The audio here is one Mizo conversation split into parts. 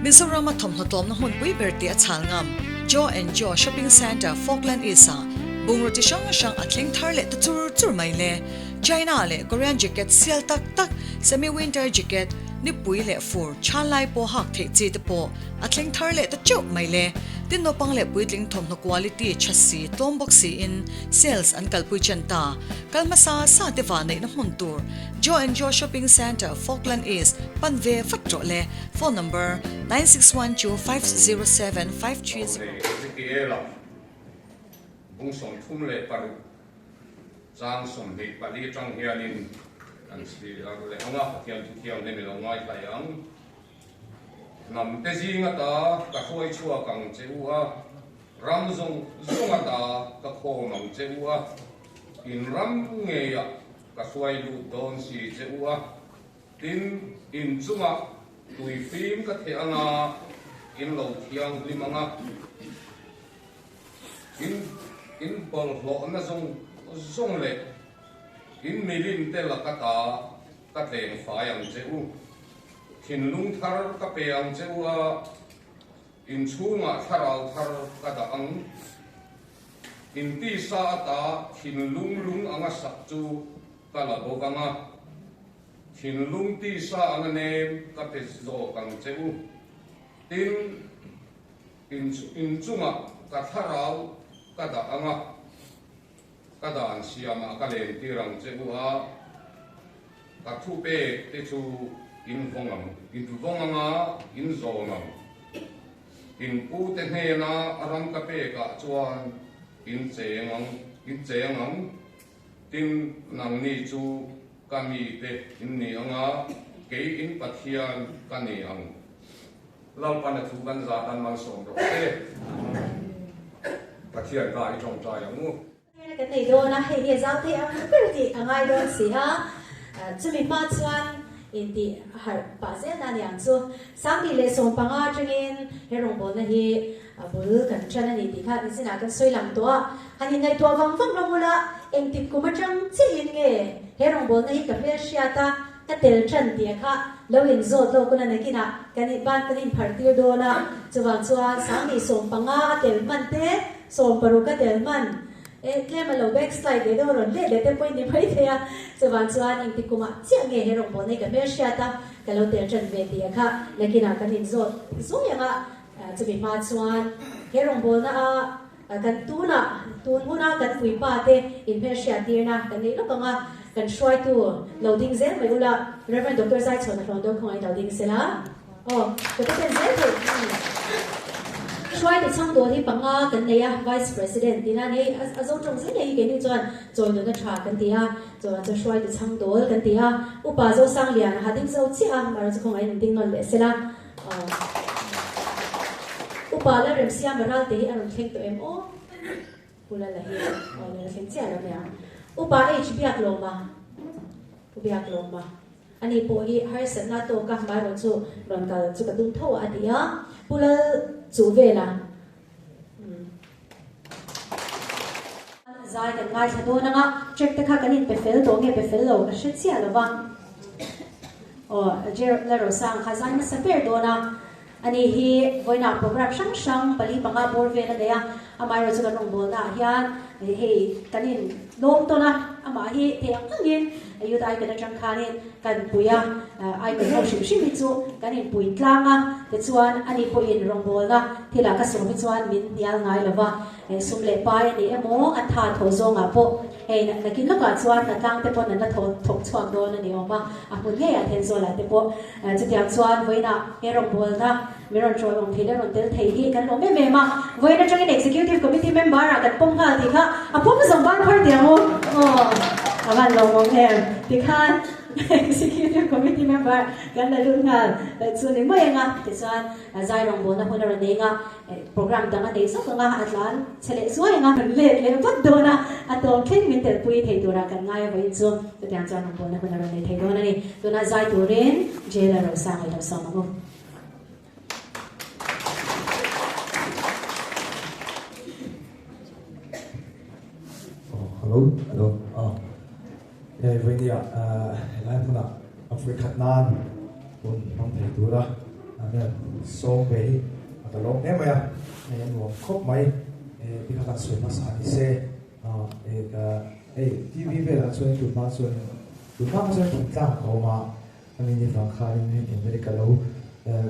Mizorama thawmhnaw tlawmna hmunpui ber tih a chhal ngam Joe and Joe Shopping Centre, Falkland East-ah bungraw chi hrang hrang a thleng thar leh ta chur chur mai le. China leh Korean jacket sial tak tak, semi-winter jacket, nipui leh fur chhan lai pawh hak theih chi te pawh a thleng thar leh ta teuh mai le. Tin naupang leh puitling thawmhnaw quality tha si tlawm bawk siin sales an kalpui chen ta. Kal hmasa sa te vahneihna hmun tur Joe and Joe Shopping Centre, Falkland East, pan ve vat rawh le. Phone number, 9612507530. Nei Ezekiela bung 36 chang 24 atang hianin kan chhiar leh ang a, Pathian thu thianghlim i lo ngaithla ang. Hnam te zing ata ka hruai chhuak ang che u a, ram zawng zawng ata ka khawm ang che u a, in ram ngeiah ka hruai lut dawn si che u a. Tin, in chungah tui fim ka theh anga in lo thianghlim anga, in in bawlhhlawhna zawng zawng leh in milim te laka ta ka tleng fai ang che u. Thinlung thar ka pe ang che u a, in chhungah thlarau thar ka dah ang. In tisa ata thinlung lung anga sak chu ka la bawk ang a, thinlung tisa anga nem ka pe zawk ang che u. Tin, in inchungah ka thlarau ka dah ang a, ka dan siamah ka lentir ang che u a, ka thu pek te chu in vawng ang, in vawng ang a, in zawm ang. In pute hnena ram ka pekah chuan in cheng ang, in cheng ang. Tin, nangni chu ka mite in ni ang a, kei in Pathian ka ni ang. Lalpan a thu kan zah dan malsawm rawh se. Pathian ka i tawngtai ang u. Kan nei dawn a, hei hi a zau thei ang ber tih a ngai dawn si a, chumi hma chuan intih harh pah zel na aniang chu. 2015 atangin he rawngbawlna hi A bul kan ṭan a ni tih kha nizinah kan sawi lang tawh a, han inngaihtuah vang vang rawng ula, engtik kum aṭang chiahin nge he rawngbawlna hi ka hmel hriat a, ka tel ṭan tih kha lo inzawt lawk ula nakinah kan ban kan inpharh tir dawn a, chuvang chuan 2015 a tel hman te, 16 a tel hman e tlem a lo backslide leh deuh a rawn let leh te pawh in ni mai thei a, chuvang chuan engtik kumah chiah nge he rawngbawlna hi ka hmel hriat a, ka lo tel ṭan ve tih kha nakinah kan inzawt zuai ang a. Chumi hma chuan he rawngbawlna a kan tuna tun huna kan puipa te inhmelhriattirna kan neih lawk ang a, kan hruaitu lo ding zel mai ula, Rev. Doctor Zaichhawna hlawn deuh khawngaih lo ding sela. Aw, ka ta pen zel theih. Hruaitu chhang dawl hi panga kan nei a, Vice President tina ni hei a zo tawng zel hi keini chuan chawinuna tha kan ti a, chuan chu hruaitu chhang dawl kan ti a, Upa Zosangliana ha ding zo chiah a, mahse chu khawngaih in ding nawn leh sela. Upa Lalremsiama Ralte hi a rawn thleng tawh em aw? Pu Lala hi aw la thleng chiah lo mai ang. Upa H Biaklawma, Pu Biaklawma, ani pawh hi harsatna tawka hmairawh chu rawn kal chu ka tum tho a ti a, Pu Lal chu vela Zai kan ngaithla dawn ang a, check te kha kan inpe fel tawh nge pe fel lo ka hre chiah lo va. Aw, Jer la Rosang kha zai hmasa ber dawn a, ani hi vawiinah program hrang hrang pali panga bawr vel a nei a, amaherawhchu kan rawngbawlna ah hian hei kan in lawm tawn a, amah hi thei ang angin Youth Icon atang khanin kan pui a, Icon ho hrim hrim hi chu kan in pui tlang a, tichuan ani pawhin rawngbawlna thilah ka sawm hi chuan min hnial ngai lo va. Sum leh pai a ni emaw, a tha thaw zawngah pawh hei nakin lawkah chuan hnatlang te pawn an la thawk chhuak dawn a ni awm a, a hmun ngeiah Thenzawl-ah te pawh chutiang chuan vawiinah he rawngbawlna min rawn ṭawi awm thei leh rawn tel thei hi kan lawm em em a, vawiin aṭangin Executive Committee member-ah kan pawm nghal tih kha a pawm zawng ban phar tih ang u, aw a van lawmawm em tikhan Executive Committee member kan la lut nghal chu ni mai ang a, tichuan zai rawngbawlna hun a rawn nei ang a. Program dang a nei zawk ang a, a tlan chhe leh zuai ang a, kan let leh vat dawn a, a tawng thleng min telpui thei turah kan ngai a vawiin chu chutiang chuan rawngbawlna hun a rawn nei thei dawn a ni. Tunah zai turin jail a rosang i lo sawm ang u. Hello, hello, aw hei vawinia helai hmunah a vawikhat nan hun hmang thei tura. Amen. Sawm ve hi a ka lawm hle mai a, hei a nuam khawp mai. Ti kha kan sawi hmasa ni se, hei TV velah chuan tun hma chuan tun hma kha chuan thingtlang ka awm a, ami ni vang khanin hei tin vel ka lo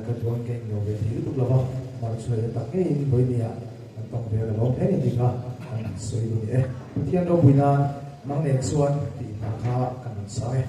ka duan ka inlo ve thei lutuk lo va, mar chu hei tak ngeiin vawinia kan tawng ve ka lawm hle ni ti kha kan sawi duh ni e. Pathian ropui nan nang nen chuan tih hna kha kan rawn sang e.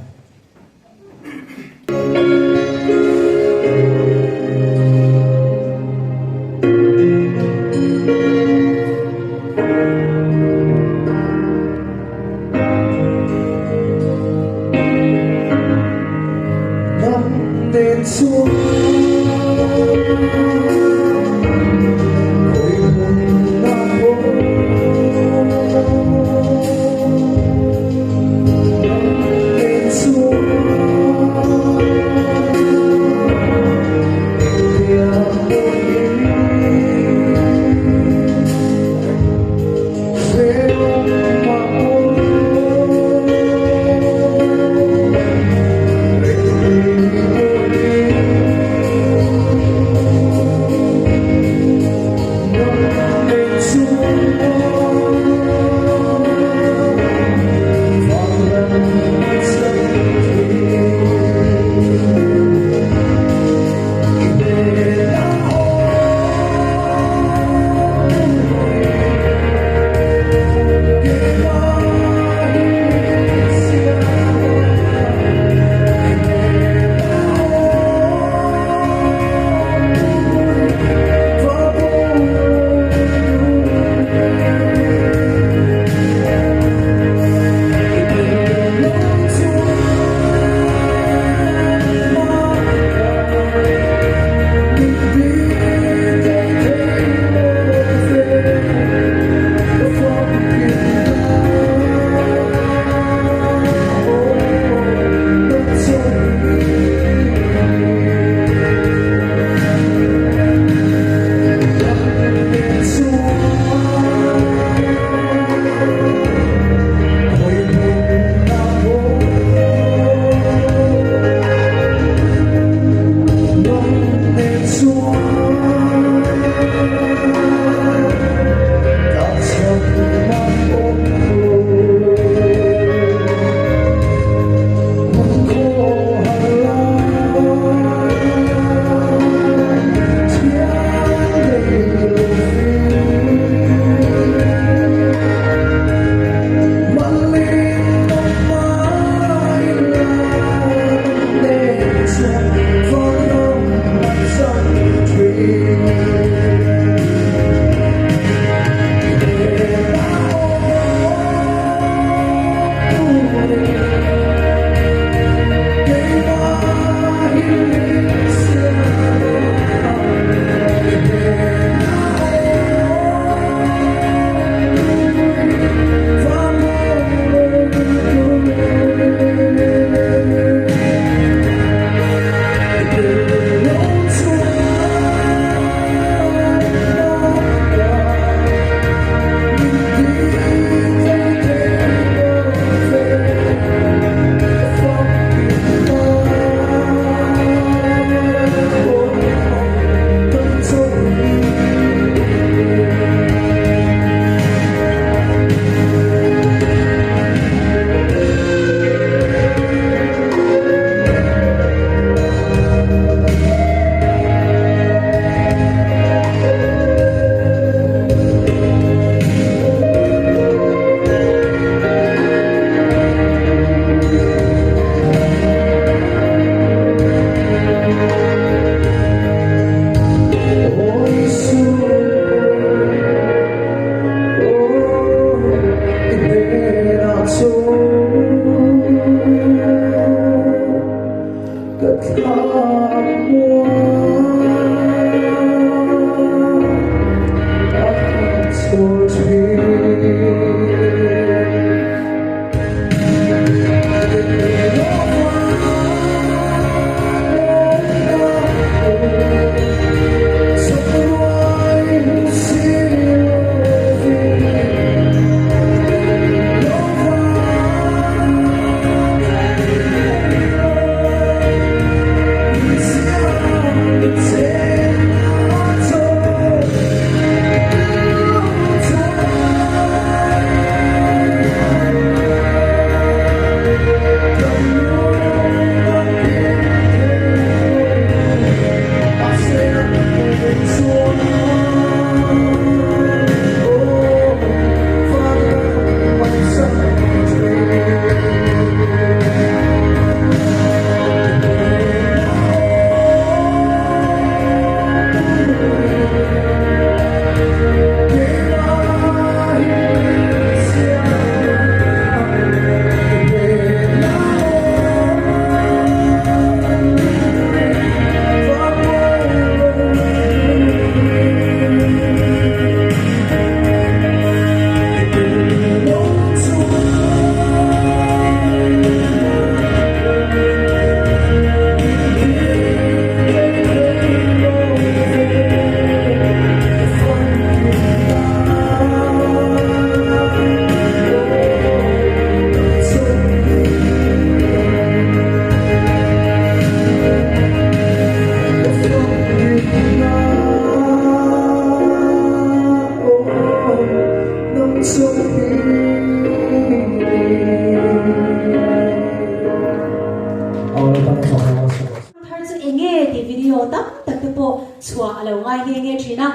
a lo ngai nghe nghe thin a.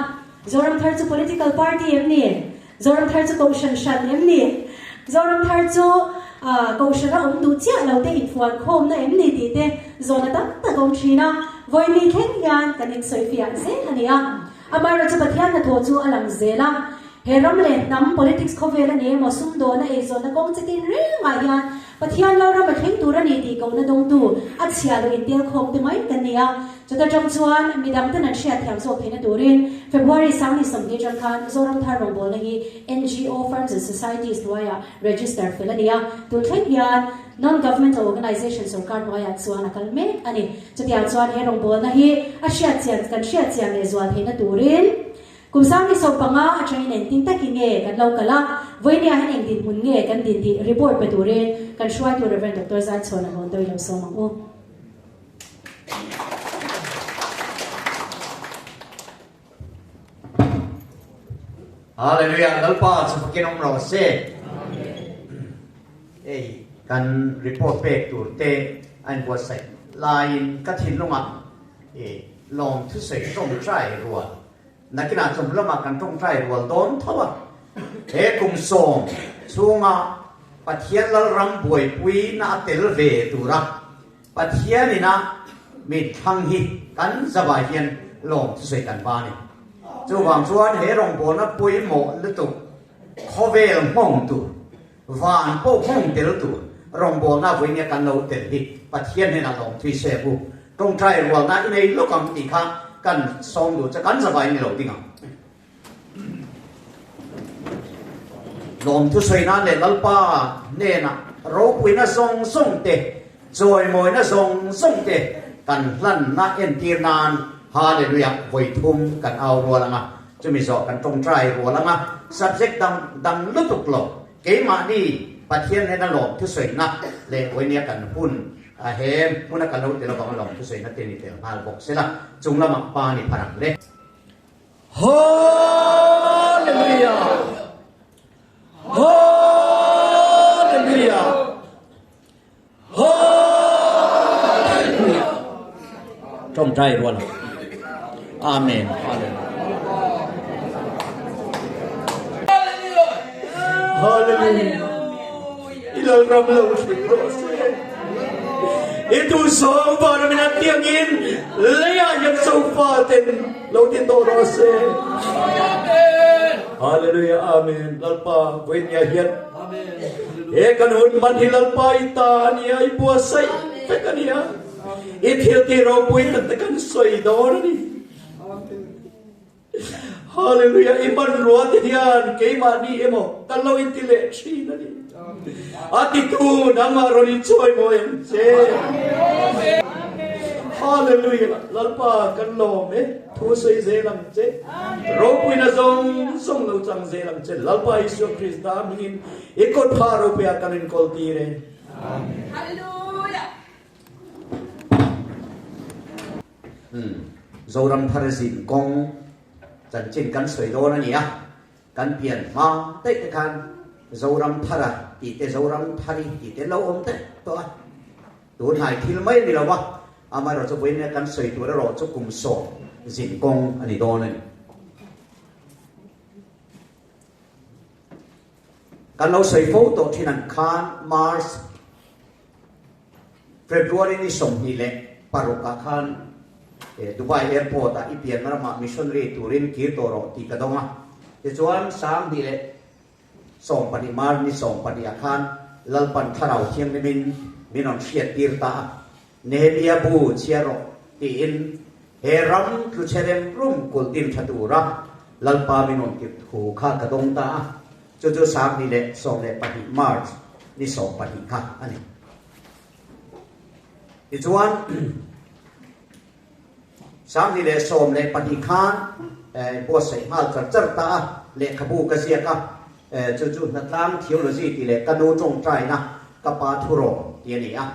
Zoram Thar chu political party em ni? Zoram Thar chu kohhran hran em ni? Zoram Thar chu kohhrana awm duh chiah lo te infuan khawmna em ni tih te zawhna tam tak awm thin a. Vawimi thleng hian kan insawifiah zel a ni a. Amaherawhchu Pathian hnathawh chu a lang zel a. He ram leh hnam politics khawvel a ni emaw sumdawn a eizawnna kawng chi tin rengah hian Pathian lo ram a thleng tur a ni tih kohna dawngtu a chhia lo intel khawm te mai kan ni a. Chuta tang chuan midang ten an hriat thiam zawk theihna turin February sangni 20 tang khan Zoram Thar rawngbawlna hi NGO Firms and Societies hnuaiah register fel a ni a. Tun thleng hian Non-Governmental Organization sorkar hnuaiah chuan a kal mek a ni. Chutiang chuan he rawngbawlna hi a hriat chian kan hriat chian leh zual theihna turin Kum sangni 15 atangin engtin takin nge kan lo kal a, vawinia hian eng dinhmun nge kan din tih report pe turin kan hruaitu Rev. Doctor Zaichhawn a hawn dawi lo sawm ang u. Hallelujah Lalpa chu fakin awm rawh se. Hei kan report pek tur te a inbuatsaih laiin ka thinlungah i lawm thusawi tawngtai rual nakinah chawm lamah kan tawngtai rual dawn tho a. He kum 10 chhunga Pathian Lalram buaipui na a tel ve tura Pathian ina mi thlang hi kan zavai hian lawm thusawi kan va a ni. Chuvang chuan he rawngbawlna pawimawh lutuk khawvel nghawng tur Van pawh hmung tel tur rawngbawlna vawinia kan lo tel hi Pathian hnenah lawm thui se bu. Tawngtai rualna i nei lawk ang tih kha kan sawm duh che kan zavai ni lo ding ang. Lawmthu sawi nan leh Lalpa hnenah ropuina zawng zawng te, chawimawina zawng zawng te kan hlanna entir nan Hallelujah vawi thum kan au rual ang a. Chumi zawh kan tawngtai rual anga subject dang dang lutuk lo keimahni Pathian hnena lawm thusawina leh vawinia kan hun a he hmuna kan lo ti lovang lawm thusawiina te ni tel nghal bawk sela chung lamah pa ni phar ang le. Hallelujah! Hallelujah! Hallelujah! Tawngtai rual ang. Amen. Hallelujah! I lalram lo thleng rawh se. I duhsawm vana min an tiangin leiah hian sofa ten lo ti tawh rawh se. Hallelujah! Amen. Lalpa vawinia hian He kan hun hman hi Lalpa i ta a nia, i buatsaih vek a nia. I thil tih ropui tak te kan sawi dawn a ni. Hallelujah, i hmanrua te hian keimahni emaw kan lo inti leh thin a ni. A titu nangmah rawn inchawi mawi ang che. Hallelujah, Lalpa kan lawm e. Thu sawi zel ang che. Ropuina zawng zawng lo chang zel ang che. Lalpa Isua Krista hmingin i kut pha ropuia kan inkawl tir e. Hallelujah. Zoram thar zin kawng chanchin kan sawi dawn a ni a, kan pian hma daih te khan Zoram thara tih te Zoram thari tih te lo awm daih tawh a. Tunhai thil mai a ni lo va, amaherawhchu vawiin kan sawi tur erawh chu kum 10 zin kawng a ni dawn a ni. Kan lo sawi fo tawh thin ang khan March, February ni 26 ah khan Dubai Airport ah i pianna ramah missionary turin kir tawh rawh tih ka dawng a. Tichuan 2014 Mar ni 12 ah khan Lalpan Thlarau Thianghlimin min rawn hriat tir ta a, Nehemia bu chhiar rawh tiin he ram tlu chhe rem rum kulh din tha tura Lalpa min rawn tirh thu kha ka dawng ta a, chu chu 2014 March ni 12 kha a ni. Tichuan 2012 khan buatsaih nghal char char ta a, lehkhabu ka ziak a, chu chu Hnatlang Theology tih leh ka nu tawngtaina ka pa thurawn tih a ni a.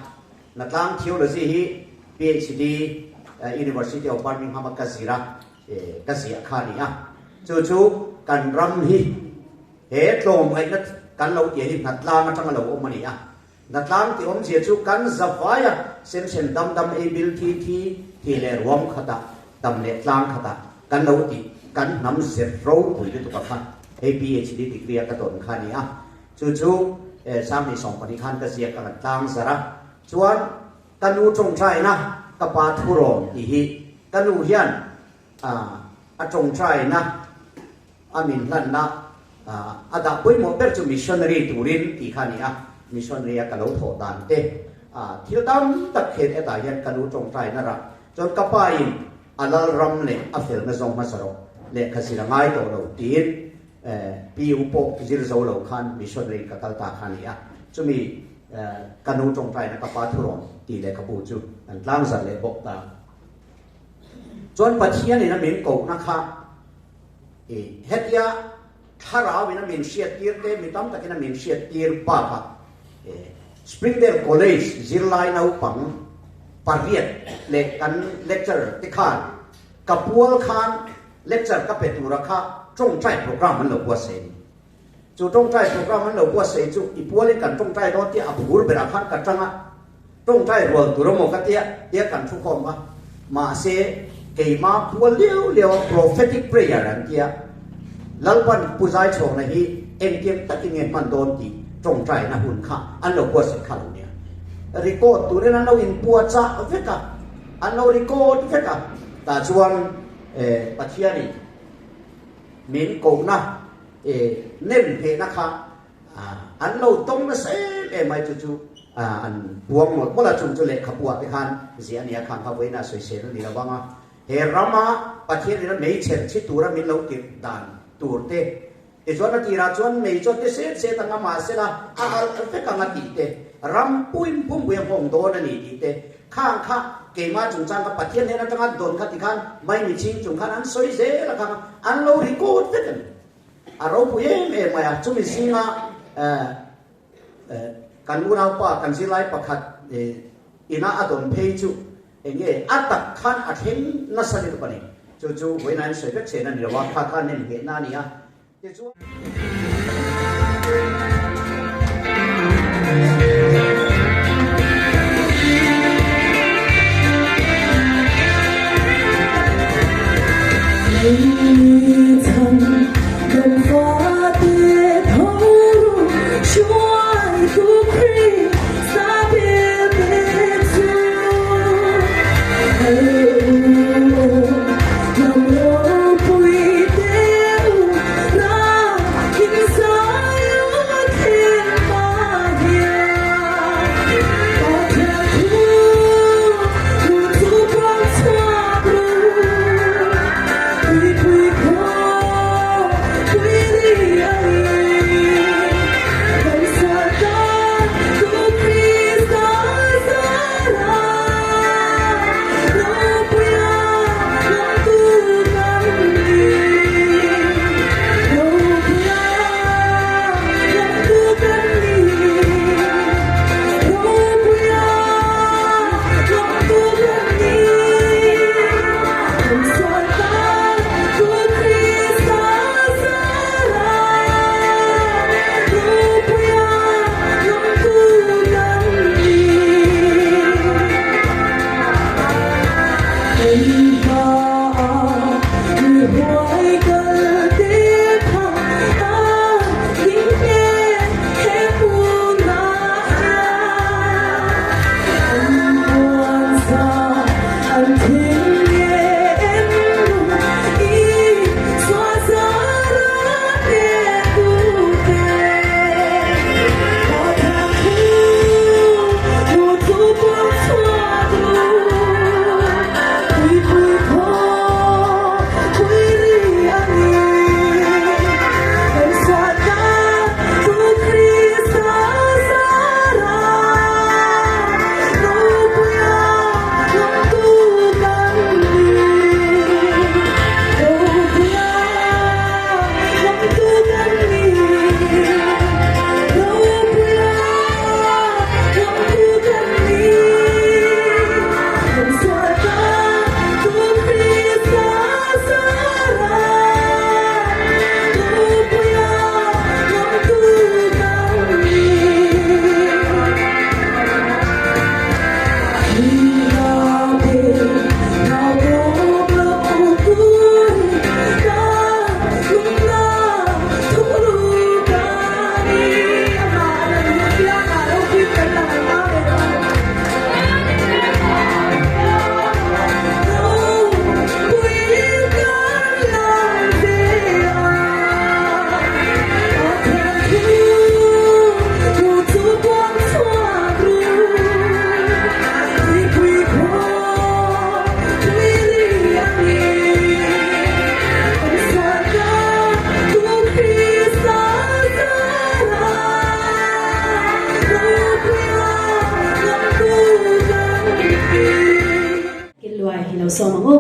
Hnatlang Theology hi PhD University of Birmingham a ka zir a, ka ziah kha a ni a. Chu chu kan ram hi he tlawmngaihna kan lo tih hi Hnatlang atanga lo awm a ni a. Hnatlang tih awmzia chu kan zavai a, sem sem dam dam ei bil thi thi thi leh ruam khatah, dam leh tlang khatah. kan lo tih kan hnam zir ropui lutuk a kha hei PhD degree a ka dawn kha a ni a. Chu chu 2020 khan ka ziak a kan tlang zarh a. Chuan ka nu tawngtaina ka pa thurawn tih hi ka nu hian a tawngtaina a min hlanna a dah pawimawh ber chu missionary turin tih kha a ni a. Missionary a ka lo thawh dan te thil tam tak khen hetah hian ka nu tawngtaina rah chuan ka pa in a lal ram leh a felna zawng hmasa rawh lehkha zir a ngai tawh lo tiin PU pawh zir zo lo khan missionary ka kal ta kha a ni a. Chumi ka nu tawngtaina ka pa thurawn tih leh ka pu chu an tlangzarh leh bawk ta. Chuan Pathianin a min kohna kha i hetia thlarauin a min hriattir te, mi tam takin a min hriattir bakah Springdale College zirlai naupang pariat leh kan lecturer te khan ka pual khan lecture ka pe tura kha tawngtai program an lo buatsaih a ni. Chu tawngtai program an lo buatsaih chu i pualin kan tawngtai dawn tia a phur berah khan ka tang a, tawngtai rual tur emaw ka tia tia kan thu khawm a, mahse keima pual liau liau a prophetic prayer an tia Lalpan Pu Zaichhawna hi engtiang takin nge hman dawn tih tawngtaina hun kha an lo buatsaih kha lo nia. Record turin an lo inpua chah vek a, an lo record vek a, tah chuan Pathianin Min kohna e nem nghehna kha an lo tawng nasa em em mai chu chu an puang mawlh mawlh a, chung chu lehkhabuah te khan ziah a ni a, khang kha vawiin a sawisel a ni lo vang a, he rama Pathian ina mei chher chhi tura min lo tirh dan tur te tichuan a tirah chuan mei chuan ti set set anga mahsela a alh vek anga tih te, ram puin pumpui a nghawng dawn a ni tih te Khang kha keimah chungchang kha Pathian hnen atanga dawn kha tikhan Maimi chhing chung khan an sawi zel a khang an lo record vek a ni. A ropui em em mai a, chumi zinga kan unaupa kan zirlai pakhat ina a dawn phei chu eng nge a tak khan a thleng nasa lutuk a ni. Chu chu vawiin an sawi vek chen a ni lo a, kha kha nem nghehna a ni a. Tichuan. sawm ang u.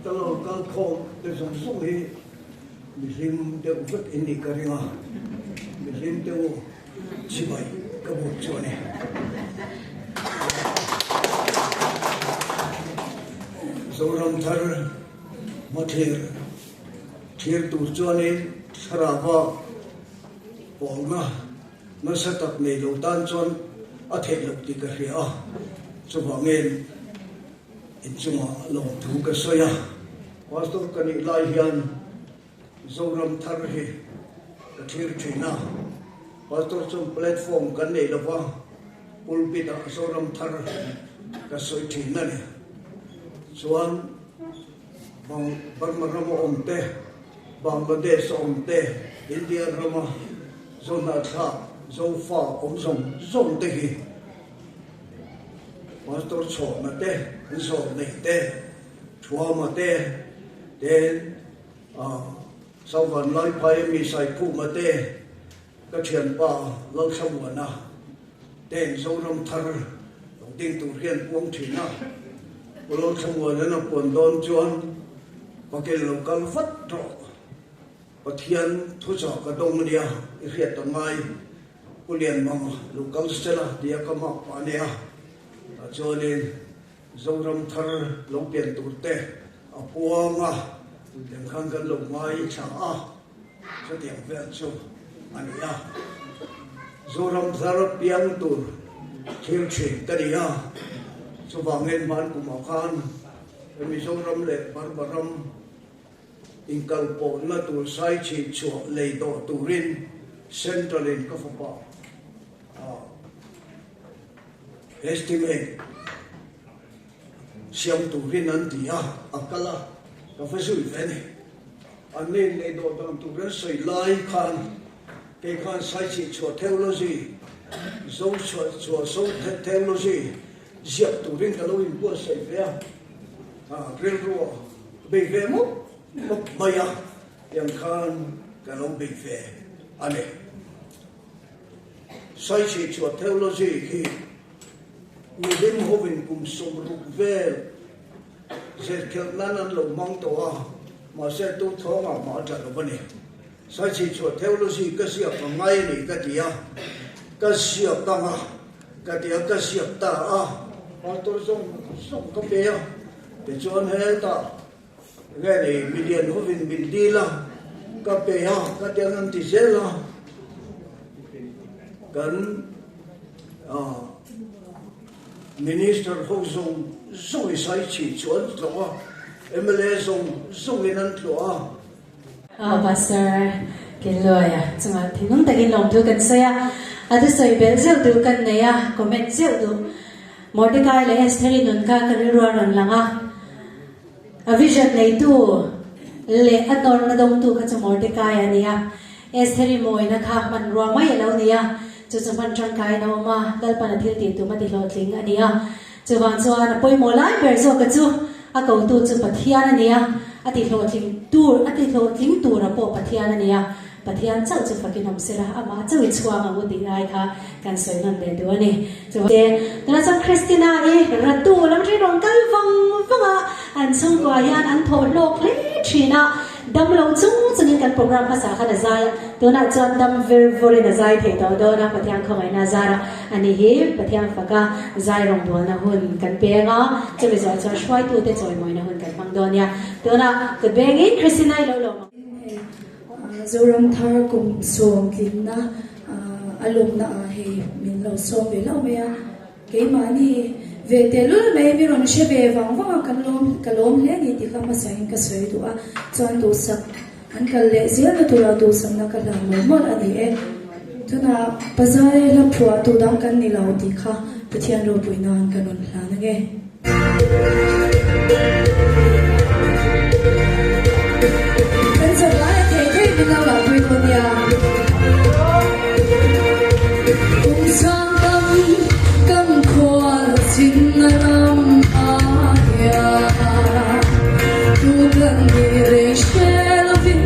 Ka lo kal khawm te zawng zawng hi mihlim deuh vek in nih ka ring a, mihlim te u chibai ka buk chu a ni. Zoram thar hmathlir thlir tur chuanin thlarauva pawlna Nasa tak nei lo tan chuan a theih loh tih ka hria a, chuvangin inchungah lawmthu ka sawi a. Pastor ka nih lai hian Zoram thar hi ka thlir thin a, Pastor chuan platform kan nei lo va, pulpit ah Zoram thar ka sawi thin a ni. Chuan Burma rama awm te, Bangladesh a awm te, India rama Zohnahthlak, Zofa awm zawng zawng te hi Pastor Chhawna te, an zawm nei te, Thuama te, ten Sauvan Laiphaia mi Saikhuma te, ka thianpa Lalthlamuana ten Zoram thar lo ding tur hian puang thin a, Pu Lalthlamuana'n a puan dawn chuan Pakel lo kal vat rawh, Pathian thuchah ka dawng ania i hriat a ngai, Pu Lianmanga lo kal sela tia ka mak pah ania, tah chuanin Zoram thar lo pian tur te a puang a, tiang khan kan lo ngai thla a. Chutiang vel chu a ni a, Zoram thar piang tur thil thin ka ni a, chuvangin hmankumah khan Mizoram leh Burma ram inkalpawhna tur saichhi chhuah lei dawh turin Central in ka fapa estimate siam turin an ti a, a kal a, ka va zui ve a ni. An nen leh dawh dan tur an sawi lai khan kei khan Saichih chhuah theology, Zo chhuah chhuah so theology ziak turin ka lo inbuatsaih ve a, rilru a bei ve mawp mawp mai a, tiang khan ka lo bei ve a ni. Saichih chhuah theology hi mihlim hovin kum 60 vel Zirkhelh nan an lo hmang tawh a, mahse tu thawngah mah a tla lo a ni. Saichhi chhuah theology ka ziak a ngai a ni ka ti a, ka ziak ang a, ka ti a, ka ziak ta a. Pastor zawng zawng ka pe a, tichuan hetah nge ni milian hovin min dil a, ka pe a, ka ti ang an ti zel a, kan Minister ho zawng zawng i sai chhi chu an tlawh a, mla zawng zawngin an tlawh a. Aw Pastor Kinluaia chungah thinlung takin lawmthu kan sawi a, a thusawi belh zeuh duh kan nei a, comment zeuh duh. Mordecai leh Estheri nun kha ka rilru a rawn lang a, a vision neitu leh a nawrna dawngtu kha chu Mordecai a ni a, Estheri mawina kha hmanrua mai a lo ni a, Chu chu hman tangkaiin a awm a, Lalpan a thil tih tum a ti hlawhtling a ni a. Chuvang chuan a pawimawh lai ber zawka chu a kotu chu Pathian a ni a, a ti hlawhtling tur, a ti hlawhtling tura pawh Pathian a ni a. Pathian chauh chu fakin awm sela, amah chauh i chhuang ang u tih lai kha kan sawi nawn leh duh a ni. Chuvang tunah chuan Christina i ratu lam ri rawn kal vang vang a, an chhungkua hian an thawh hlawk hle thin a. Dam lo chung chungin kan program hmasa khan a zai a, tunah chuan dam ver vawrin a zai thei tawh dawn a, Pathian khawngaihna a zar a, ani hi Pathian faka zai rawngbawlna hun kan peng a, chumi zawh chuan hruaitute chawimawina hun kan hmang dawn nia. Tunah kut bengin Christina i lo lawm ang. Hei Zoram thar kum sawmtlinna a lawmna ah hei min lo sawm ve hlauh mai a. Keimahni ve tehlul mai mi rawn hre ve vang vang a, kan lawm ka lawm hle ni tih kha hmasain ka sawi duh a, chuan duhsak an kal leh zelna tura duhsakna ka hlan mawlh mawlh a ni e. Tunah Pazai hla phuah tu dang kan ni lo tih kha Pathian ropui nan ka rawn hlan ange. Kan zawh lai a thei thei min lo lah pui dawn nia. Kum sang tam kan khual chin na ram a hian tu kan ni reng hre lovin.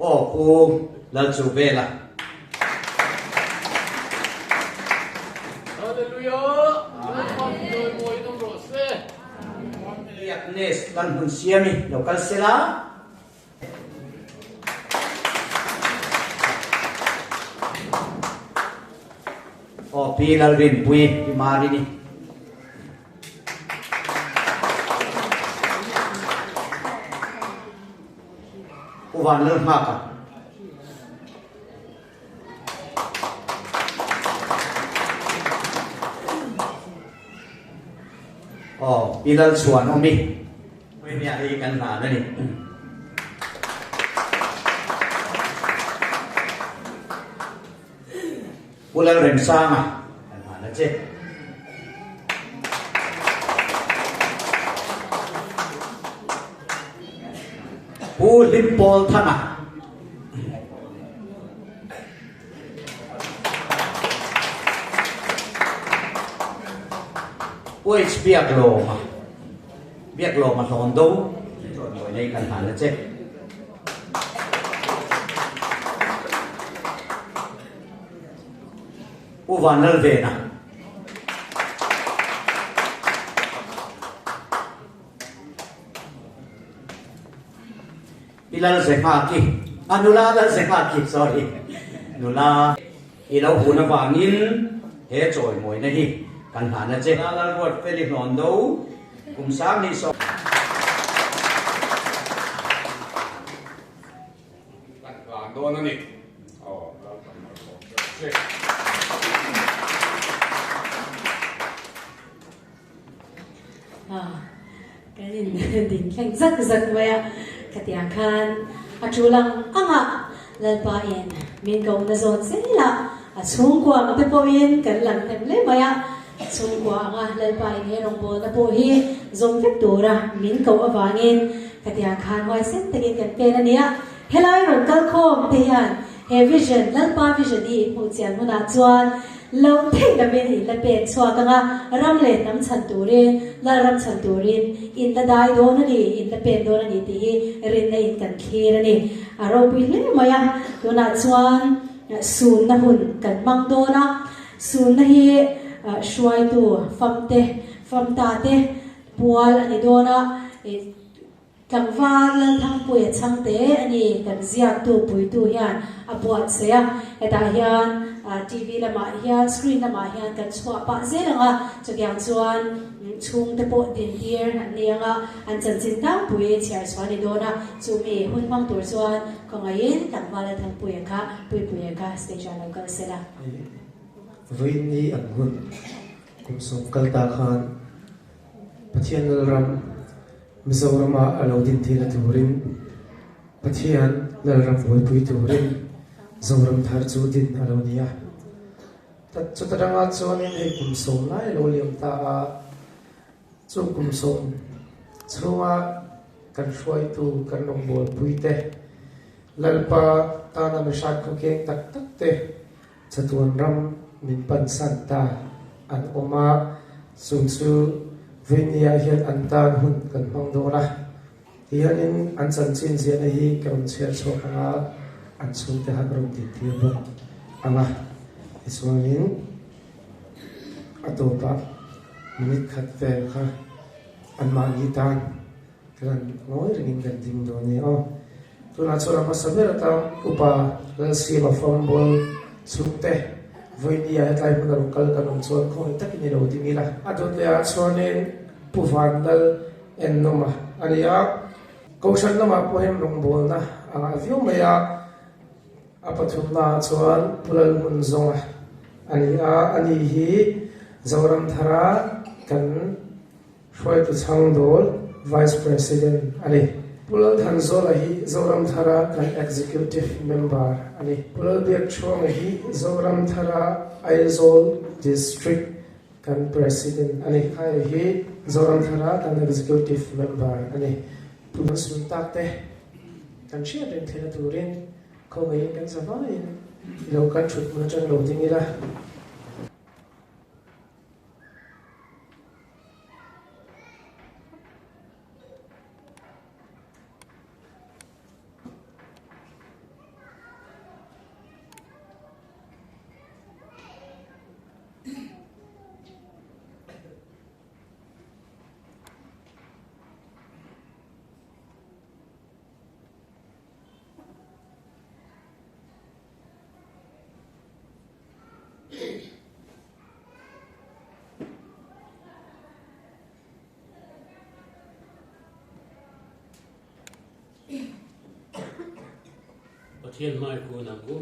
Aw Pu Lalchuvela. Hallelujah! Lalpan chawimawiin awm rawh se. Agnes Lalhmunsiami lo kal sela. Aw Pi Lalrinpuii Pi Marini. Pu Vanlalnghaka. Aw, Pi Lalchhuanawmi. Puimia hi kan hlan a ni. Pu Lalremsanga kan hlan a che. Pu Hlimpawlthanga. Pu H Biaklawma. Biaklawma hlawn do. Chawnmawi nei kan hlan a che. Pu Vanlalvena. Pi Lalzehngaki, a nula Lalzehngaki, sorry, nula i lo hun avangin he chawimawina hi kan hlan a che. Lalruatfeli Hlawndo, kum 20. Kan hlan dawn a ni. Aw, Lalpan a rawh che. Kan in din thleng zak zak mai a, khatiang khan. A tul ang anga Lalpa in min kohna zawn zel a, a chhungkua ang te pawhin kan lang hnem hle mai a, chhungkua anga Lalpa in he rawngbawlna pawh hi zawm vek tura min koh avangin khatiang khan huaisen takin kan pen a nia. Helai rawn kal khawm te hian he vision, Lalpa vision hi hmuh chian hunah chuan lo theih lovin in la pek chhuak ang a, ram leh hnam chhan turin, Lalram chhan turin in la dai dawn a ni, in la pen dawn a ni tih hi rinna in kan thlir a ni. A ropui hle mai a, tunah chuan sunna hun kan hmang dawn a, sunna hi hruaitu famte, famta te pual a ni dawn a, Tlangval Lalthangpuia chhangte a ni kan ziaktu puitu hian a buatsaih a, hetah hian TV lamah hian screen lamah hian kan chhuah pah zel ang a, chutiang chuan chhungte pawh dintir an ni ang a, an chanchin tlangpui chhiar chhuah a ni dawn a, chumi hun hmang tur chuan khawngaihin Tlangval Lalthangpuia kha Puipuia kha stage ah lo kal se la. Vawiin ni an hun kum sawm kal ta khan Pathian Lalram Mizorama a lo din theihna turin Pathian Lalram buaipui turin Zoram thar chu din a lo ni a. Chuta dangah chuanin hei kum sawm lai a lo liam ta a, chu kum sawm chhunga kan hruaitu kan rawngbawlpuite Lalpa tana mihran khawkeng tak tak te Chatuan ram min pansan ta an awm a, chung chu Vainia hian an tan hun kan hmang dawn a. Tihianin an chanchin ziahna hi ka rawn chhiar chhuak ang a, an chhungte kha ka rawn dintir bawk ang a. Tichuanin a tawpah minute khat vel kha anmahni tan Kan ngawi rengin kan ding dawn a ni aw. Tunah chuan a hmasa ber atang Upa Lalsiama Fambol chhungte Vawinia hetlai hmun a rawn kal kan awm chuan khawngaih takin i lo ding ila. A dawt leh ah chuanin Pu Vanlal Ennawma a ni a, Kohhran lamah pawh hian rawngbawlna a ngah viau mai a, a pathumna ah chuan Pu Lalhmunzawnga a ni a, ani hi Zoramthara kan Hruaitu Chhangdawl, Vice President a ni. Pu Lalthanzawla hi Zoramthara kan Executive Member a ni. Pu Lalbiakchhuanga hi Zoramthara Aizawl District kan President a ni. Khaia hi Zoramthara kan Executive Member a ni. Pu Malsuntak te kan hriat reng theihna turin khawngaihin kan zavaiin lo kan thut hmun atang lo ding ila. Pathian hmai kun ang u.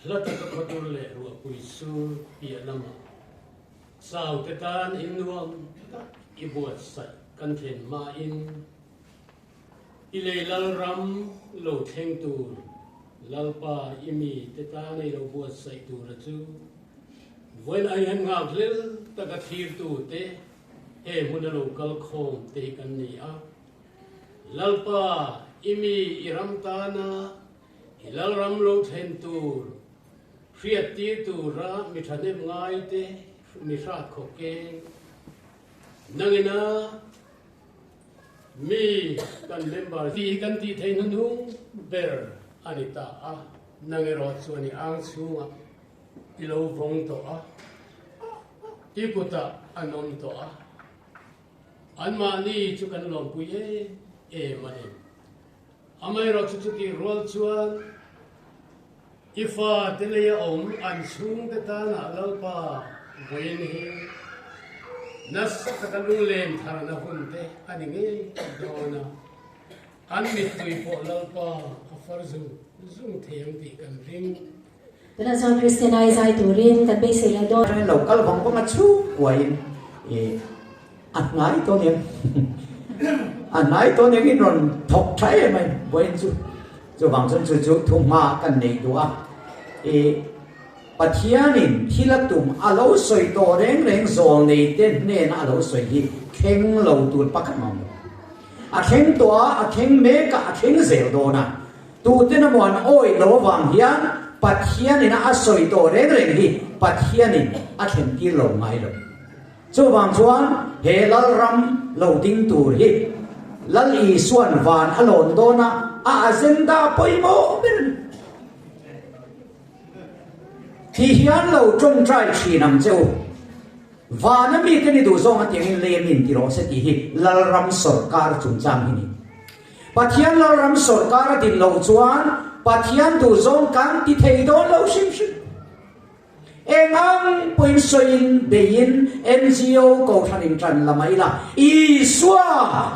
Hla taka khawdur leh ruahpui sur piah lamah chau te tan in nuam tak i buatsaih kan thlen hmain I lei Lalram lo thleng tur, Lalpa i mi te tan ei lo buatsaih tura chu vawiin ai han nghak hlel taka thlirtu te he hmuna lo kal khawm te hi kan ni a. Lalpa i mi i ram tana i Lalram lo thlen tur hriattir tura mi thahnem ngai te mi hrat khawp keng nangina Mi kan member tih hi kan tih theih hnuhnung ber a ni ta a, nang erawh chuan i ang chhungah i lo vawng tawh a, i kutah an awm tawh a, anmahni chu kan lawmpui em em a ni. Amaherawhchu chutih rual chuan i fate leia awm an chhungte tanah Lalpa vawiin hi nasa taka lunglen tharna hun te a ni ngei dawn a, an mittui pawh Lalpa a far zung zung thei ang tih kan ring. Tunah chuan Kristian ai zai turin kan beisei leh dawn. Atangin lo kal vang vang a chhungkuain i a hnai tawh aniang. A hnai tawn engin rawn thawk tha em ai vawiin chu. Chuvang chuan chu chu thu hma kan nei duh a. I Pathianin thil a tum a lo sawi tawh reng reng zawl nei te hnena a lo sawi hi thleng lo tur pakhat mah awm lo. A thleng tawh a, a thleng mek a, a thleng zel dawn a. Tuten a muan awih lo avang hian Pathianin a sawi tawh reng reng hi Pathianin a thlen tir lo ngai lo. Chuvang chuan he Lalram lo ding tur hi Lal Isua'n van a lawn dawn a, a agenda pawimawh ber a ni. Ti hian lo tawngtai thin ang che u. Vana mite ni duh zawng a tiangin lei a min ti rawh se tih hi Lalram sawrkar chungchang hi ni. Pathian Lalram sawrkar a din loh chuan Pathian duh zawng kan ti thei dawn lo hrim hrim. Eng ang pawhin sawiin beiin NGO kohhran in tan la mai la, Isua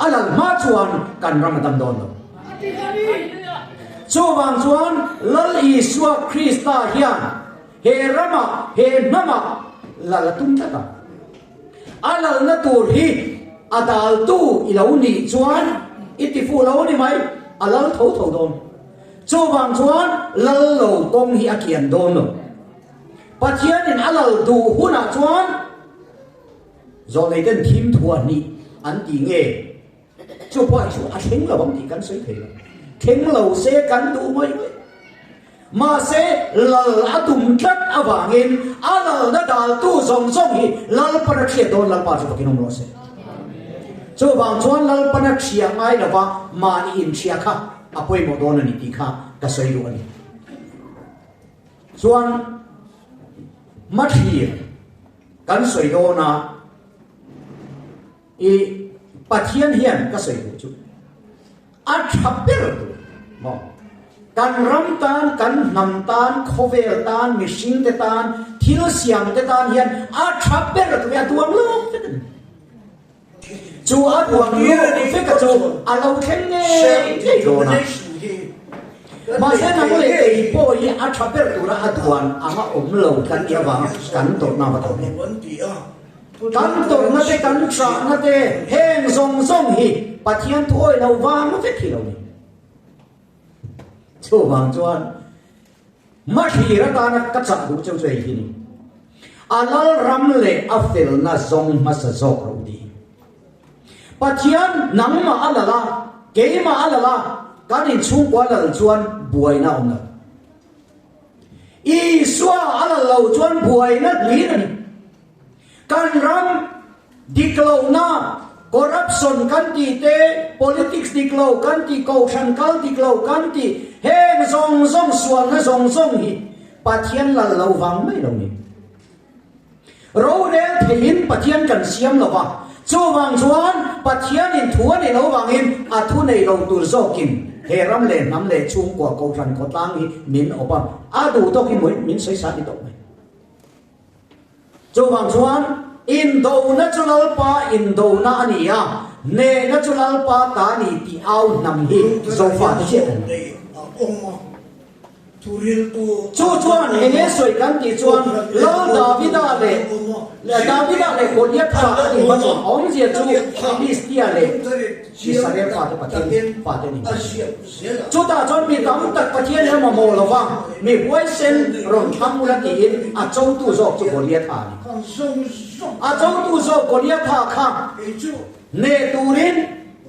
a lal hma chuan kan ram a dam dawn lo. Chuvang chuan Lal Isua Krista hian he ramah, he hnamah lal a tum tlat a. A lalna tur hi a daltu i lo nih chuan i ti fuh lo a ni mai, a lal tho tho dawn. Chuvang chuan lal lo kawng hi a kian dawn lo. Pathianin a lal duh hunah chuan zawhneiten thim thuah hnih an ti nge? Chu pawh chu a thleng lo ang tih kan sawi thei lo. Thleng lo se kan duh ngawih ngawih. Mahse, lal a tum tlat avangin a lalna daltu zawng zawng hi Lalpan a hriat dawn Lalpa chu fakin awm rawh se. Chuvang chuan Lalpan a hria ngai lova mahni inhria kha a pawimawh dawn a ni tih kha ka sawi duh a ni. Chuan hmathlir kan sawi dawn a. I Pathian hian ka sawi duh chu a tha ber tur maw? Kan ram tan, kan hnam tan, khawvel tan, mihring te tan, thil siam te tan hian a tha ber tur hi a duang lawk vek a ni. Chu a duang lawk vek a chu a lo thleng ngei ngei dawn a. Mahse nang leh kei pawh hi a tha ber tura a duan anga awm lo kan nih avanga kan tawrhna va tam em. Kan tawrhna te, kan ṭahna te, heng zawng zawng hi Pathian thuawi lo vang vek hi lo ni. Chuvang chuan hmathlir atana ka chah duh cheu chu hei hi ni. A lal ram leh a felna zawng hmasa zawk ro ti. Pathian nangmah a lal a, keimah a lal a, kan inchhungkua lal chuan buaina a awm lo. Isua a lal lo chuan buaina hlir a ni. Kan ram dik lohna, corruption kan tih te, politics dik lo kan tih, kohhran kal dik lo kan tih, heng zawng zawng sualna zawng zawng hi Pathian lal lo vang mai lo ni. Rorel theihin Pathian kan siam lo va, chuvang chuan Pathianin thu a nei lo vangin a thu nei lo tur zawkin he ram leh hnam leh chhungkua kohhran khawtlang hi min awp a, a duh tawkin min sawi sa ni tawh mai. Chuvang chuan, indona chu Lalpa indona a ni a, hnehna chu Lalpa ta a ni tih au hnam hi Zofate hriat a ni. Chu chuan eng nge sawi kan tih chuan Lal Davida leh Davida leh Goliatha a nih hma chuan awmzia chu Philistia leh Israel fate Pathian fate a ni. Chutah chuan mi tam tak Pathian hi a mamawh lo va, mi huaisen rawn thlang ula tiin a chotu zawk chu Goliatha a ni. A chotu zawk Goliatha kha hneh turin,